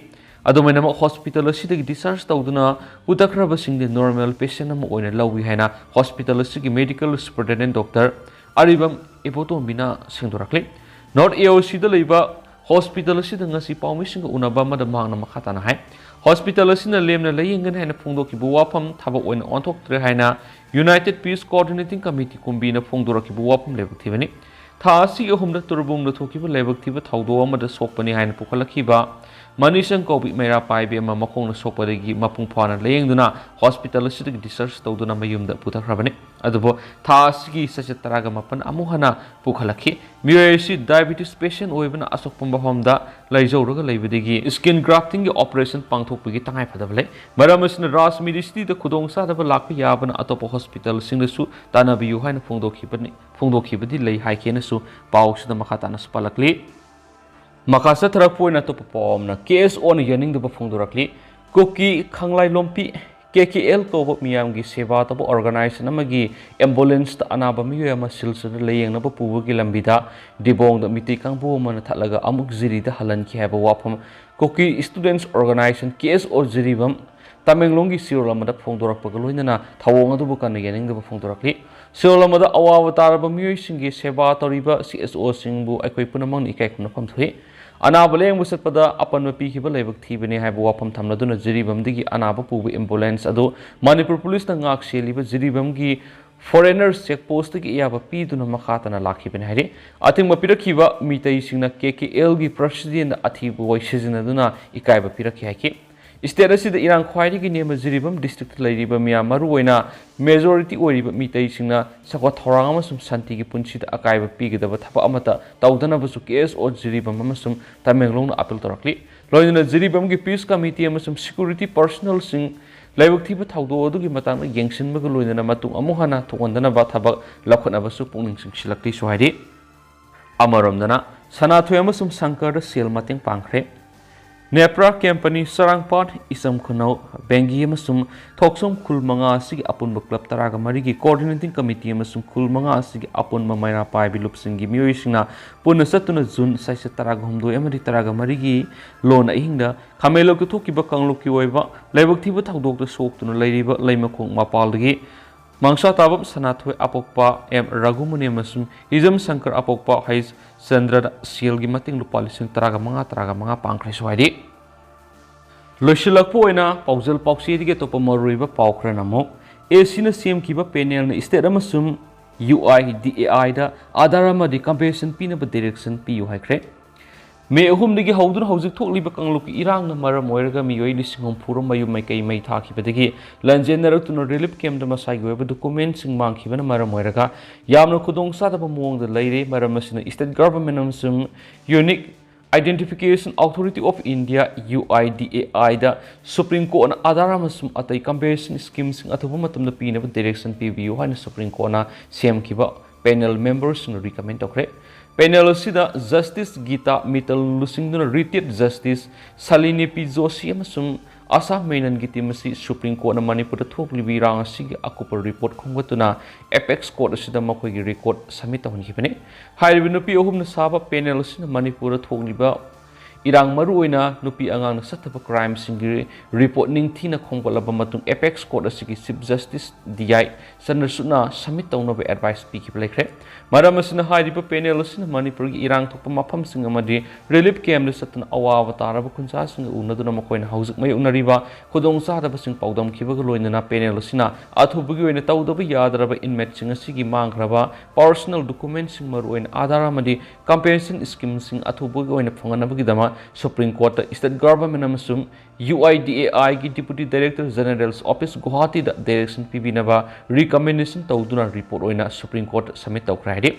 ꯑꯗꯨꯃꯥꯏꯅꯃꯛ ꯍꯣꯁꯄꯤꯇꯥꯜ ꯑꯁꯤꯗꯒꯤ ꯗꯤꯁꯆꯥꯔꯖ ꯇꯧꯗꯨꯅ ꯄꯨꯊꯈ꯭ꯔꯕꯁꯤꯡꯗꯤ ꯅꯣꯔꯃꯦꯜ ꯄꯦꯁꯦꯟ ꯑꯃ ꯑꯣꯏꯅ ꯂꯧꯏ ꯍꯥꯏꯅ ꯍꯣꯁꯄꯤꯇꯥꯜ ꯑꯁꯤꯒꯤ ꯃꯦꯗꯤꯀꯦꯜ ꯁꯨꯄꯔꯤꯟꯇꯦꯟꯗꯦꯟ ꯗꯣꯛꯇꯔ ꯑꯔꯤꯕꯝ ꯏꯕꯣꯇꯣꯝꯕꯤꯅ ꯁꯦꯡꯗꯣꯔꯛꯂꯤ꯫ ꯅꯣꯔꯠ ꯑꯦ ꯑꯣ ꯁꯤꯗ ꯂꯩꯕ ꯍꯣꯁꯄꯤꯇꯥꯜ ꯑꯁꯤꯗ ꯉꯁꯤ ꯄꯥꯎꯃꯤꯁꯤꯡꯒ ꯎꯅꯕ ꯑꯃꯗ ꯃꯍꯥꯛꯅ ꯃꯈꯥ ꯇꯥꯅ ꯍꯥꯏ, ꯍꯣꯁꯄꯤꯇꯥꯜ ꯑꯁꯤꯅ ꯂꯦꯝꯅ ꯂꯥꯌꯦꯡꯒꯅꯤ ꯍꯥꯏꯅ ꯐꯣꯡꯗꯣꯛꯈꯤꯕ ꯋꯥꯐꯝ ꯊꯕꯛ ꯑꯣꯏꯅ ꯑꯣꯟꯊꯣꯛꯇ꯭ꯔꯦ ꯍꯥꯏꯅ ꯌꯨꯅꯥꯏꯇꯦꯗ ꯄꯤꯁ ꯀꯣꯑꯣꯔꯗꯤꯅꯦꯇꯤꯡ ꯀꯃꯤꯇꯤ ꯀꯨꯝꯕꯤꯅ ꯐꯣꯡꯗꯣꯔꯛꯈꯤꯕ ꯋꯥꯐꯝ ꯂꯥꯏꯕꯛ ꯊꯤꯕꯅꯤ꯫ ꯊꯥ ꯑꯁꯤꯒꯤ ꯑꯍꯨꯝꯗ ꯇꯨꯔꯕꯨꯡꯗ ꯊꯣꯛꯈꯤꯕ ꯂꯥꯏꯕꯛ ꯊꯤꯕ ꯊꯧꯗꯣꯛ ꯑꯃꯗ ꯁꯣꯛꯄꯅꯤ ꯍꯥꯏꯅ ꯄꯨꯈꯠꯂꯛꯈꯤꯕ ꯃꯅꯤꯁꯪ ꯀꯧꯕꯤ ꯃꯩꯔꯥ ꯄꯥꯏꯕꯤ ꯑꯃ ꯃꯈꯣꯡꯅ ꯁꯣꯛꯄꯗꯒꯤ ꯃꯄꯨꯡ ꯐꯥꯅ ꯂꯥꯌꯦꯡꯗꯨꯅ ꯍꯣꯁꯄꯤꯇꯥꯜ ꯑꯁꯤꯗꯒꯤ ꯗꯤꯁꯆꯥꯔꯖ ꯇꯧꯗꯨꯅ ꯃꯌꯨꯝꯗ ꯄꯨꯊꯈ꯭ꯔꯕꯅꯤ꯫ ꯑꯗꯨꯕꯨ ꯊꯥ ꯑꯁꯤꯒꯤ ꯆꯩꯆꯠ ꯇꯔꯥꯒ ꯃꯥꯄꯟ ꯑꯃꯨꯛ ꯍꯟꯅ ꯄꯨꯈꯠꯂꯛꯈꯤ꯫ ꯃꯤꯑꯣꯏ ꯑꯁꯤ ꯗꯥꯏꯕꯤꯇꯤꯁ ꯄꯦꯁꯦꯟ ꯑꯣꯏꯕꯅ ꯑꯁꯣꯛꯄ ꯃꯐꯝꯗ ꯂꯩꯖꯧꯔꯒ ꯂꯩꯕꯗꯒꯤ ꯁ꯭ꯀꯤꯟ ꯒ꯭ꯔꯥꯐꯇꯤꯡꯒꯤ ꯑꯣꯄꯔꯦꯁꯟ ꯄꯥꯡꯊꯣꯛꯄꯒꯤ ꯇꯉꯥꯏꯐꯗꯕ ꯂꯩ꯫ ꯃꯔꯝ ꯑꯁꯤꯅ ꯔꯥꯖ ꯃꯤꯗꯤꯁꯤꯇꯤꯗ ꯈꯨꯗꯣꯡꯆꯥꯗꯕ ꯂꯥꯛꯄ ꯌꯥꯕꯅ ꯑꯇꯣꯞꯄ ꯍꯣꯁꯄꯤꯇꯥꯜꯁꯤꯡꯗꯁꯨ ꯇꯥꯟꯅꯕꯤꯌꯨ ꯍꯥꯏꯅ ꯐꯣꯡꯗꯣꯛꯈꯤꯕꯅꯤ, ꯐꯣꯡꯗꯣꯛꯈꯤꯕꯗꯤ ꯂꯩ ꯍꯥꯏꯈꯤꯅꯁꯨ ꯄꯥꯎꯁꯤꯗ ꯃꯈꯥ ꯇꯥꯅꯁꯨ ꯄꯜꯂꯛꯂꯤ꯫ ꯃꯈꯥ ꯆꯠꯊꯔꯛꯄ ꯑꯣꯏꯅ ꯑꯇꯣꯞꯄ ꯄꯥꯎ ꯑꯃꯅ ꯀꯦ ꯑꯦꯁ ꯑꯣꯅ ꯌꯥꯅꯤꯡꯗꯕ ꯐꯣꯡꯗꯣꯔꯛꯂꯤ꯫ ꯀꯨꯀꯤ ꯈꯪꯂꯥꯏ ꯂꯣꯝꯄꯤ ꯀꯦ ꯀꯦ ꯑꯦꯜ ꯀꯧꯕ ꯃꯤꯌꯥꯝꯒꯤ ꯁꯦꯕꯥ ꯇꯧꯕ ꯑꯣꯔꯒꯅꯥꯏꯖꯦꯁꯟ ꯑꯃꯒꯤ ꯑꯦꯝꯕꯨꯂꯦꯟꯁꯇ ꯑꯅꯥꯕ ꯃꯤꯑꯣꯏ ꯑꯃ ꯁꯤꯜꯆꯔꯗ ꯂꯥꯌꯦꯡꯅꯕ ꯄꯨꯕꯒꯤ ꯂꯝꯕꯤꯗ ꯗꯤꯕꯣꯡꯗ ꯃꯤꯇꯩ ꯀꯥꯡꯕꯨ ꯑꯃꯅ ꯊꯠꯂꯒ ꯑꯃꯨꯛ ꯖꯤꯔꯤꯗ ꯍꯜꯍꯟꯈꯤ ꯍꯥꯏꯕ ꯋꯥꯐꯝ ꯀꯨꯀꯤ ꯁ꯭ꯇꯨꯗꯦꯟꯠꯁ ꯑꯣꯔꯒꯅꯥꯏꯖꯦꯁꯟ, ꯀꯦ ꯑꯦꯁ ꯑꯣ, ꯖꯤꯔꯤꯕꯥꯝ ꯇꯃꯦꯡꯂꯣꯡꯒꯤ ꯁꯤꯔꯣꯜ ꯑꯃꯗ ꯐꯣꯡꯗꯣꯔꯛꯄꯒ ꯂꯣꯏꯅꯅ ꯊꯧꯑꯣꯡ ꯑꯗꯨꯕꯨ ꯀꯟꯅ ꯌꯥꯅꯤꯡꯗꯕ ꯐꯣꯡꯗꯣꯔꯛꯂꯤ꯫ ꯁꯤꯔꯣꯜ ꯑꯃꯗ ꯑꯋꯥꯕ ꯇꯥꯔꯕ ꯃꯤꯑꯣꯏꯁꯤꯡꯒꯤ ꯁꯦꯕꯥ ꯇꯧꯔꯤꯕ ꯁꯤ ꯑꯦꯁ ꯑꯣꯁꯤꯡꯕꯨ ꯑꯩꯈꯣꯏ ꯄꯨꯝꯅꯃꯛꯅ ꯏꯀꯥꯏ ꯈꯨꯝꯅꯐꯝ ꯊꯣꯛꯏ꯫ ꯑꯅꯥꯕ ꯂꯥꯌꯦꯡꯕ ꯆꯠꯄꯗ ꯑꯄꯟꯕ ꯄꯤꯈꯤꯕ ꯂꯥꯏꯕꯛ ꯊꯤꯕꯅꯤ ꯍꯥꯏꯕ ꯋꯥꯐꯝ ꯊꯝꯂꯗꯨꯅ ꯖꯤꯔꯤꯕꯥꯝꯗꯒꯤ ꯑꯅꯥꯕ ꯄꯨꯕ ꯑꯦꯝꯕꯨꯂꯦꯟꯁ ꯑꯗꯨ ꯃꯅꯤꯄꯨꯔ ꯄꯨꯂꯤꯁꯅ ꯉꯥꯛ ꯁꯦꯜꯂꯤꯕ ꯖꯤꯔꯤꯕꯥꯝꯒꯤ ꯐꯣꯔꯦꯅꯔꯁ ꯆꯦꯛ ꯄꯣꯁꯇꯒꯤ ꯑꯌꯥꯕ ꯄꯤꯗꯨꯅ ꯃꯈꯥ ꯇꯥꯅ ꯂꯥꯛꯈꯤꯕꯅꯤ ꯍꯥꯏꯔꯤ꯫ ꯑꯊꯤꯡꯕ ꯄꯤꯔꯛꯈꯤꯕ ꯃꯤꯇꯩꯁꯤꯡꯅ ꯀꯦ ꯀꯦ ꯑꯦꯜꯒꯤ ꯄ꯭ꯔꯁꯤꯗꯦꯟꯗ ꯑꯊꯤꯕ ꯋꯥꯍꯩ ꯁꯤꯖꯤꯟꯅꯗꯨꯅ ꯏꯀꯥꯏꯕ ꯄꯤꯔꯛꯈꯤ ꯍꯥꯏꯈꯤ꯫ ꯁ꯭ꯇꯦꯠ ꯑꯁꯤꯗ ꯏꯔꯥꯡ ꯈ꯭ꯋꯥꯏꯗꯒꯤ ꯅꯦꯝꯕ ꯖꯤꯔꯤꯕꯥꯝ ꯗꯤꯁꯇ꯭ꯔꯤꯛꯇ ꯂꯩꯔꯤꯕ ꯃꯤꯌꯥꯝ, ꯃꯔꯨꯑꯣꯏꯅ ꯃꯦꯖꯣꯔꯤꯇꯤ ꯑꯣꯏꯔꯤꯕ ꯃꯤꯇꯩꯁꯤꯡꯅ ꯆꯥꯎꯈꯠ ꯊꯧꯔꯥꯡ ꯑꯃꯁꯨꯡ ꯁꯥꯟꯇꯤꯒꯤ ꯄꯨꯟꯁꯤꯗ ꯑꯀꯥꯏꯕ ꯄꯤꯒꯗꯕ ꯊꯕꯛ ꯑꯃꯠꯇ ꯇꯧꯗꯅꯕꯁꯨ ꯀꯦ ꯑꯦꯁ ꯑꯣ ꯖꯤꯔꯤꯕꯥꯝ ꯑꯃꯁꯨꯡ ꯇꯃꯦꯡꯂꯣꯡꯅ ꯑꯥꯄꯤꯜ ꯇꯧꯔꯛꯂꯤ꯫ ꯂꯣꯏꯅꯅ ꯖꯤꯔꯤꯕꯥꯝꯒꯤ ꯄꯤꯁ ꯀꯃꯤꯇꯤ ꯑꯃꯁꯨꯡ ꯁꯦꯀ꯭ꯌꯨꯔꯤꯇꯤ ꯄꯔꯁꯅꯦꯜꯁꯤꯡ ꯂꯥꯏꯕꯛ ꯊꯤꯕ ꯊꯧꯗꯣꯛ ꯑꯗꯨꯒꯤ ꯃꯇꯥꯡꯗ ꯌꯦꯡꯁꯤꯟꯕꯒ ꯂꯣꯏꯅꯅ ꯃꯇꯨꯡ ꯑꯃꯨꯛ ꯍꯟꯅ ꯊꯣꯛꯍꯟꯗꯅꯕ ꯊꯕꯛ ꯂꯧꯈꯠꯅꯕꯁꯨ ꯄꯨꯛꯅꯤꯡ ꯆꯤꯡꯁꯤꯜꯂꯛꯂꯤꯁꯨ ꯍꯥꯏꯔꯤ꯫ ꯑꯃꯔꯣꯝꯗꯅ ꯁꯅꯥꯊꯣꯏ ꯑꯃꯁꯨꯡ ꯁꯪꯀꯔꯗ ꯁꯦꯜ ꯃꯇꯦꯡ ꯄꯥꯡꯈ꯭ꯔꯦ꯫ ꯅꯦꯄ꯭ꯔꯥ ꯀꯦꯝꯄꯅꯤ, ꯆꯔꯥꯡꯄꯥꯠ, ꯏꯆꯝ ꯈꯨꯅꯧ, ꯕꯦꯡꯒꯤ ꯑꯃꯁꯨꯡ ꯊꯣꯛꯆꯣꯝ ꯈꯨꯜ ꯃꯉꯥ ꯑꯁꯤꯒꯤ ꯑꯄꯨꯟꯕ ꯀ꯭ꯂꯕ ꯇꯔꯥꯒ ꯃꯔꯤꯒꯤ ꯀꯣꯑꯣꯔꯗꯤꯅꯦꯇꯤꯡ ꯀꯃꯤꯇꯤ ꯑꯃꯁꯨꯡ ꯈꯨꯜ ꯃꯉꯥ ꯑꯁꯤꯒꯤ ꯑꯄꯨꯟꯕ ꯃꯩꯔꯥ ꯄꯥꯏꯕꯤ ꯂꯨꯞꯁꯤꯡꯒꯤ ꯃꯤꯑꯣꯏꯁꯤꯡꯅ ꯄꯨꯟꯅ ꯆꯠꯇꯨꯅ ꯖꯨꯟ ꯆꯩꯆꯠ ꯇꯔꯥꯒ ꯍꯨꯝꯗꯣꯏ ꯑꯃꯗꯤ ꯇꯔꯥꯒ ꯃꯔꯤꯒꯤ ꯂꯣꯟ ꯑꯍꯤꯡꯗ ꯈꯥꯃꯦꯟꯂꯣꯛꯇ ꯊꯣꯛꯈꯤꯕ ꯀꯥꯡꯂꯨꯞꯀꯤ ꯑꯣꯏꯕ ꯂꯥꯏꯕꯛ ꯊꯤꯕ ꯊꯧꯗꯣꯛꯇ ꯁꯣꯛꯇꯨꯅ ꯂꯩꯔꯤꯕ ꯂꯩꯃꯈꯣꯡ ꯃꯄꯥꯜꯗꯒꯤ ꯃꯥꯡꯁꯥ ꯇꯥꯕ ꯁꯅꯥꯊꯣꯏ ꯑꯄꯣꯛꯄ ꯑꯦꯝ ꯔꯘꯨꯃꯅꯤ ꯑꯃꯁꯨꯡ ꯍꯤꯖꯝ ꯁꯪꯀꯔ ꯑꯄꯣꯛꯄ ꯍꯩꯁ ꯆꯟꯗ꯭ꯔꯗ ꯁꯦꯜꯒꯤ ꯃꯇꯦꯡ ꯂꯨꯄꯥ ꯂꯤꯁꯤꯡ ꯇꯔꯥꯒ ꯃꯉꯥ, ꯇꯔꯥꯒ ꯃꯉꯥ ꯄꯥꯡꯈ꯭ꯔꯦꯁꯨ ꯍꯥꯏꯔꯤ꯫ ꯂꯣꯏꯁꯤꯜꯂꯛꯄ ꯑꯣꯏꯅ ꯄꯥꯎꯖꯦꯜ ꯄꯥꯎꯆꯦꯗꯒꯤ ꯑꯇꯣꯞꯄ ꯃꯔꯨꯑꯣꯏꯕ ꯄꯥꯎ ꯈꯔꯅ ꯑꯃꯨꯛ, ꯑꯦ ꯁꯤꯅ ꯁꯦꯝꯈꯤꯕ ꯄꯦꯅꯦꯜꯅ ꯁ꯭ꯇꯦꯠ ꯑꯃꯁꯨꯡ ꯌꯨ ꯑꯥꯏ ꯗꯤ ꯑꯦ ꯑꯥꯏꯗ ꯑꯥꯙꯥꯔ ꯑꯃꯗꯤ ꯀꯝꯄꯦꯟꯁꯦꯁꯟ ꯄꯤꯅꯕ ꯗꯤꯔꯦꯛꯁꯟ ꯄꯤꯌꯨ ꯍꯥꯏꯈ꯭ꯔꯦ꯫ ꯃꯦ ꯑꯍꯨꯝꯗꯒꯤ ꯍꯧꯗꯨꯅ ꯍꯧꯖꯤꯛ ꯊꯣꯛꯂꯤꯕ ꯀꯥꯡꯂꯨꯞꯀꯤ ꯏꯔꯥꯡꯅ ꯃꯔꯝ ꯑꯣꯏꯔꯒ ꯃꯤꯑꯣꯏ ꯂꯤꯁꯤꯡ ꯍꯨꯝꯐꯨ ꯔꯣꯝ ꯃꯌꯨꯝ ꯃꯩꯀꯩ ꯃꯩ ꯊꯥꯈꯤꯕꯗꯒꯤ ꯂꯥꯟꯖꯦꯟꯅꯔꯛꯇꯨꯅ relief camp ꯇ ꯃꯁꯥꯒꯤ ꯑꯣꯏꯕ document ꯁꯤꯡ ꯃꯥꯡꯈꯤꯕꯅ ꯃꯔꯝ ꯑꯣꯏꯔꯒ ꯌꯥꯝꯅ ꯈꯨꯗꯣꯡꯆꯥꯗꯕ ꯃꯑꯣꯡꯗ ꯂꯩꯔꯦ꯫ ꯃꯔꯝ ꯑꯁꯤꯅ state government ꯑꯃꯁꯨꯡ Unique Identification Authority of India, U I D A I, the Supreme Court ꯅ Aadhaar ꯑꯃꯁꯨꯡ ꯑꯇꯩ compensation scheme ꯁꯤꯡ ꯑꯊꯨꯕ ꯃꯇꯝꯗ ꯄꯤꯅꯕ direction ꯄꯤꯕꯤꯌꯨ ꯍꯥꯏꯅ Supreme Court ꯅ ꯁꯦꯝꯈꯤꯕ panel member ꯁꯤꯡꯅ recommend ꯇꯧꯈ꯭ꯔꯦ꯫ Panel ꯑꯁꯤꯗ Justice Geeta Mittal ꯂꯨꯆꯤꯡꯗꯨꯅ retired Justice ꯁꯥꯂꯤꯅꯤ ꯄꯤ ꯖꯣꯁꯤ ꯑꯃꯁꯨꯡ ꯑꯁꯥ ꯃꯦꯅꯟꯒꯤ team ꯑꯁꯤ Supreme Court ꯅ ꯃꯅꯤꯄꯨꯔꯗ ꯊꯣꯛꯂꯤꯕ ꯏꯔꯥꯡ ꯑꯁꯤꯒꯤ ꯑꯀꯨꯞꯄ report ꯈꯣꯝꯒꯠꯇꯨꯅ apex court ꯑꯁꯤꯗ ꯃꯈꯣꯏꯒꯤ report submit ꯇꯧꯍꯟꯈꯤꯕꯅꯤ꯫ ꯍꯥꯏꯔꯤꯕ ꯅꯨꯄꯤ ꯑꯍꯨꯝꯅ ꯁꯥꯕ panel ꯑꯁꯤꯅ ꯃꯅꯤꯄꯨꯔꯗ ꯊꯣꯛꯂꯤꯕ ꯏꯔꯥꯡ, ꯃꯔꯨꯑꯣꯏꯅ ꯅꯨꯄꯤ ꯑꯉꯥꯡꯅ ꯆꯠꯊꯕ crime ꯁꯤꯡꯒꯤ report ꯅꯤꯡꯊꯤꯅ ꯈꯣꯝꯒꯠꯂꯕ ꯃꯇꯨꯡ apex court ꯑꯁꯤꯒꯤ Chief Justice D I ꯆꯟꯗ꯭ꯔꯆꯨꯗꯅ submit ꯇꯧꯅꯕ advice ꯄꯤꯈꯤꯕ ꯂꯩꯈ꯭ꯔꯦ꯫ ꯃꯔꯝ ꯑꯁꯤꯅ ꯍꯥꯏꯔꯤꯕ panel ꯑꯁꯤꯅ ꯃꯅꯤꯄꯨꯔꯒꯤ ꯏꯔꯥꯡ ꯊꯣꯛꯄ ꯃꯐꯝꯁꯤꯡ ꯑꯃꯗꯤ relief camp ꯇ ꯆꯠꯇꯨꯅ ꯑꯋꯥꯕ ꯇꯥꯔꯕ ꯈꯨꯟꯖꯥꯁꯤꯡꯒ ꯎꯅꯗꯨꯅ ꯃꯈꯣꯏꯅ ꯍꯧꯖꯤꯛ ꯃꯥꯌꯣꯛꯅꯔꯤꯕ ꯈꯨꯗꯣꯡꯆꯥꯗꯕꯁꯤꯡ ꯄꯥꯎꯗꯝꯈꯤꯕꯒ ꯂꯣꯏꯅꯅ panel ꯑꯁꯤꯅ ꯑꯊꯨꯕꯒꯤ ꯑꯣꯏꯅ ꯇꯧꯗꯕ ꯌꯥꯗ꯭ꯔꯕ inmate ꯁꯤꯡ ꯑꯁꯤꯒꯤ ꯃꯥꯡꯈ꯭ꯔꯕ personal document ꯁꯤꯡ, ꯃꯔꯨꯑꯣꯏꯅ Aadhaar ꯑꯃꯗꯤ compensation scheme ꯁꯤꯡ ꯑꯊꯨꯕꯒꯤ ꯑꯣꯏꯅ ꯐꯪꯍꯟꯅꯕꯒꯤꯗꯃꯛ Supreme Court ꯇ state government ꯑꯃꯁꯨꯡ U I D A I ꯒꯤ Deputy Director General's Office ꯒꯨꯋꯥꯍꯥꯇꯤꯗ direction ꯄꯤꯕꯤꯅꯕ recommendation ꯇꯧꯗꯨꯅ report ꯑꯣꯏꯅ Supreme Court ꯇ submit ꯇꯧꯈ꯭ꯔꯦ ꯍꯥꯏꯔꯤ꯫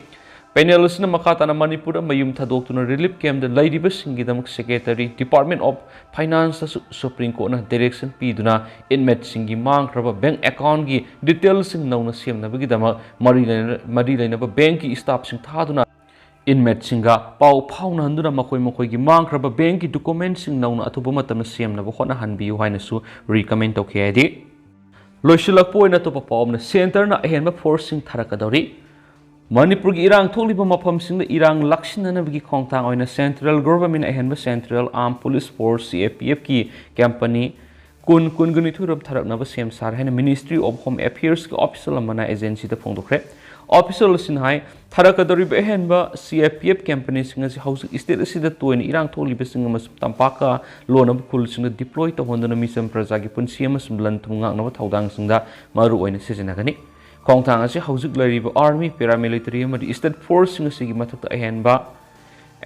Panel ꯑꯁꯤꯅ ꯃꯈꯥ ꯇꯥꯅ ꯃꯅꯤꯄꯨꯔꯗ ꯃꯌꯨꯝ ꯊꯥꯗꯣꯛꯇꯨꯅ relief camp ꯇ ꯂꯩꯔꯤꯕꯁꯤꯡꯒꯤꯗꯃꯛ Secretary, Department of Finance ꯇꯁꯨ Supreme Court ꯅ direction ꯄꯤꯗꯨꯅ inmate ꯁꯤꯡꯒꯤ ꯃꯥꯡꯈ꯭ꯔꯕ bank account ꯒꯤ detail ꯁꯤꯡ ꯅꯧꯅ ꯁꯦꯝꯅꯕꯒꯤꯗꯃꯛ ꯃꯔꯤ ꯂꯩꯅ-, ꯃꯔꯤ ꯂꯩꯅꯕ bank ꯀꯤ staff ꯁꯤꯡ ꯊꯥꯗꯨꯅ inmate ꯁꯤꯡꯒ ꯄꯥꯎ ꯐꯥꯎꯅꯍꯟꯗꯨꯅ ꯃꯈꯣꯏ ꯃꯈꯣꯏꯒꯤ ꯃꯥꯡꯈ꯭ꯔꯕ bank ꯀꯤ document ꯁꯤꯡ ꯅꯧꯅ ꯑꯊꯨꯕ ꯃꯇꯝꯗ ꯁꯦꯝꯅꯕ ꯍꯣꯠꯅꯍꯟꯕꯤꯌꯨ ꯍꯥꯏꯅꯁꯨ recommend ꯇꯧꯈꯤ ꯍꯥꯏꯗꯤ꯫ ꯂꯣꯏꯁꯤꯜꯂꯛꯄ ꯑꯣꯏꯅ ꯑꯇꯣꯞꯄ ꯄꯥꯎ ꯑꯃꯅ, centre ꯅ ꯑꯍꯦꯟꯕ force ꯁꯤꯡ ꯊꯥꯔꯛꯀꯗꯧꯔꯤ꯫ ꯃꯅꯤꯄꯨꯔꯒꯤ ꯏꯔꯥꯡ ꯊꯣꯛꯂꯤꯕ ꯃꯐꯝꯁꯤꯡꯗ ꯏꯔꯥꯡ ꯂꯥꯛꯁꯤꯟꯅꯅꯕꯒꯤ ꯈꯣꯡꯊꯥꯡ ꯑꯣꯏꯅ central government ꯅ ꯑꯍꯦꯟꯕ Central Armed Police Force, C A P F ꯀꯤ company ꯀꯨꯟ, ꯀꯨꯟꯒ ꯅꯤꯊꯣꯏ ꯔꯣꯝ ꯊꯥꯔꯛꯅꯕ ꯁꯦꯝ ꯁꯥꯔꯦ ꯍꯥꯏꯅ Ministry of Home Affairs ꯀꯤ official ꯑꯃꯅ agency ꯗ ꯐꯣꯡꯗꯣꯛꯈ꯭ꯔꯦ꯫ Official ꯑꯁꯤꯅ ꯍꯥꯏ, ꯊꯥꯔꯛꯀꯗꯧꯔꯤꯕ ꯑꯍꯦꯟꯕ C A P F company ꯁꯤꯡ ꯑꯁꯤ ꯍꯧꯖꯤꯛ state ꯑꯁꯤꯗ ꯇꯣꯏꯅ ꯏꯔꯥꯡ ꯊꯣꯛꯂꯤꯕꯁꯤꯡ ꯑꯃꯁꯨꯡ ꯇꯝꯄꯥꯛꯀ ꯂꯣꯟꯅꯕ ꯈꯨꯜꯁꯤꯡꯗ deploy ꯇꯧꯍꯟꯗꯨꯅ ꯃꯤꯆꯝ ꯄ꯭ꯔꯖꯥꯒꯤ ꯄꯨꯟꯁꯤ ꯑꯃꯁꯨꯡ ꯂꯟ ꯊꯨꯝ ꯉꯥꯛꯅꯕ ꯊꯧꯗꯥꯡꯁꯤꯡꯗ ꯃꯔꯨ ꯑꯣꯏꯅ ꯁꯤꯖꯤꯟꯅꯒꯅꯤ꯫ ꯈꯣꯡꯊꯥꯡ ꯑꯁꯤ ꯍꯧꯖꯤꯛ ꯂꯩꯔꯤꯕ army, paramilitary ꯑꯃꯗꯤ state force ꯁꯤꯡ ꯑꯁꯤꯒꯤ ꯃꯊꯛꯇ ꯑꯍꯦꯟꯕ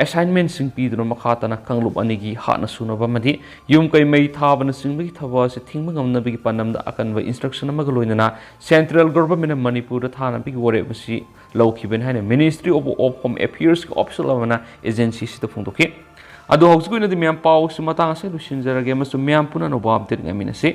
ꯑꯦꯁꯥꯏꯟꯃꯦꯟꯁꯤꯡ ꯄꯤꯗꯨꯅ ꯃꯈꯥ ꯇꯥꯅ ꯀꯥꯡꯂꯨꯞ ꯑꯅꯤꯒꯤ ꯍꯥꯠꯅ ꯁꯨꯅꯕ ꯑꯃꯗꯤ ꯌꯨꯝ ꯀꯩ ꯃꯩ ꯊꯥꯕꯅꯆꯤꯡꯕꯒꯤ ꯊꯕꯛ ꯑꯁꯤ ꯊꯤꯡꯕ ꯉꯝꯅꯕꯒꯤ ꯄꯥꯟꯗꯝꯗ ꯑꯀꯟꯕ ꯏꯟꯁꯇ꯭ꯔꯛꯁꯟ ꯑꯃꯒ ꯂꯣꯏꯅꯅ ꯁꯦꯟꯇ꯭ꯔꯦꯜ ꯒꯣꯚꯔꯟꯃꯦꯟꯅ ꯃꯅꯤꯄꯨꯔꯗ ꯊꯥꯅꯕꯒꯤ ꯋꯥꯔꯦꯞ ꯑꯁꯤ ꯂꯧꯈꯤꯕꯅꯤ ꯍꯥꯏꯅ Ministry of Home Affairsꯀꯤ ꯑꯣꯐꯤꯁꯤꯌꯦꯜ ꯑꯃꯅ ꯑꯦꯖꯦꯟꯁꯤꯁꯤꯗ ꯐꯣꯡꯗꯣꯛꯈꯤ꯫ ꯑꯗꯣ ꯍꯧꯖꯤꯛꯀꯤ ꯑꯣꯏꯅꯗꯤ ꯃꯌꯥꯝ ꯄꯥꯎꯁꯤ ꯃꯇꯥꯡ ꯑꯁꯤꯗ ꯂꯣꯏꯁꯤꯟꯖꯔꯒꯦ ꯑꯃꯁꯨꯡ ꯃꯌꯥꯝ ꯄꯨꯟꯅ ꯑꯅꯧꯕ ꯑꯞꯗꯦꯠ ꯉꯥꯏꯃꯤꯟꯅꯁꯤ꯫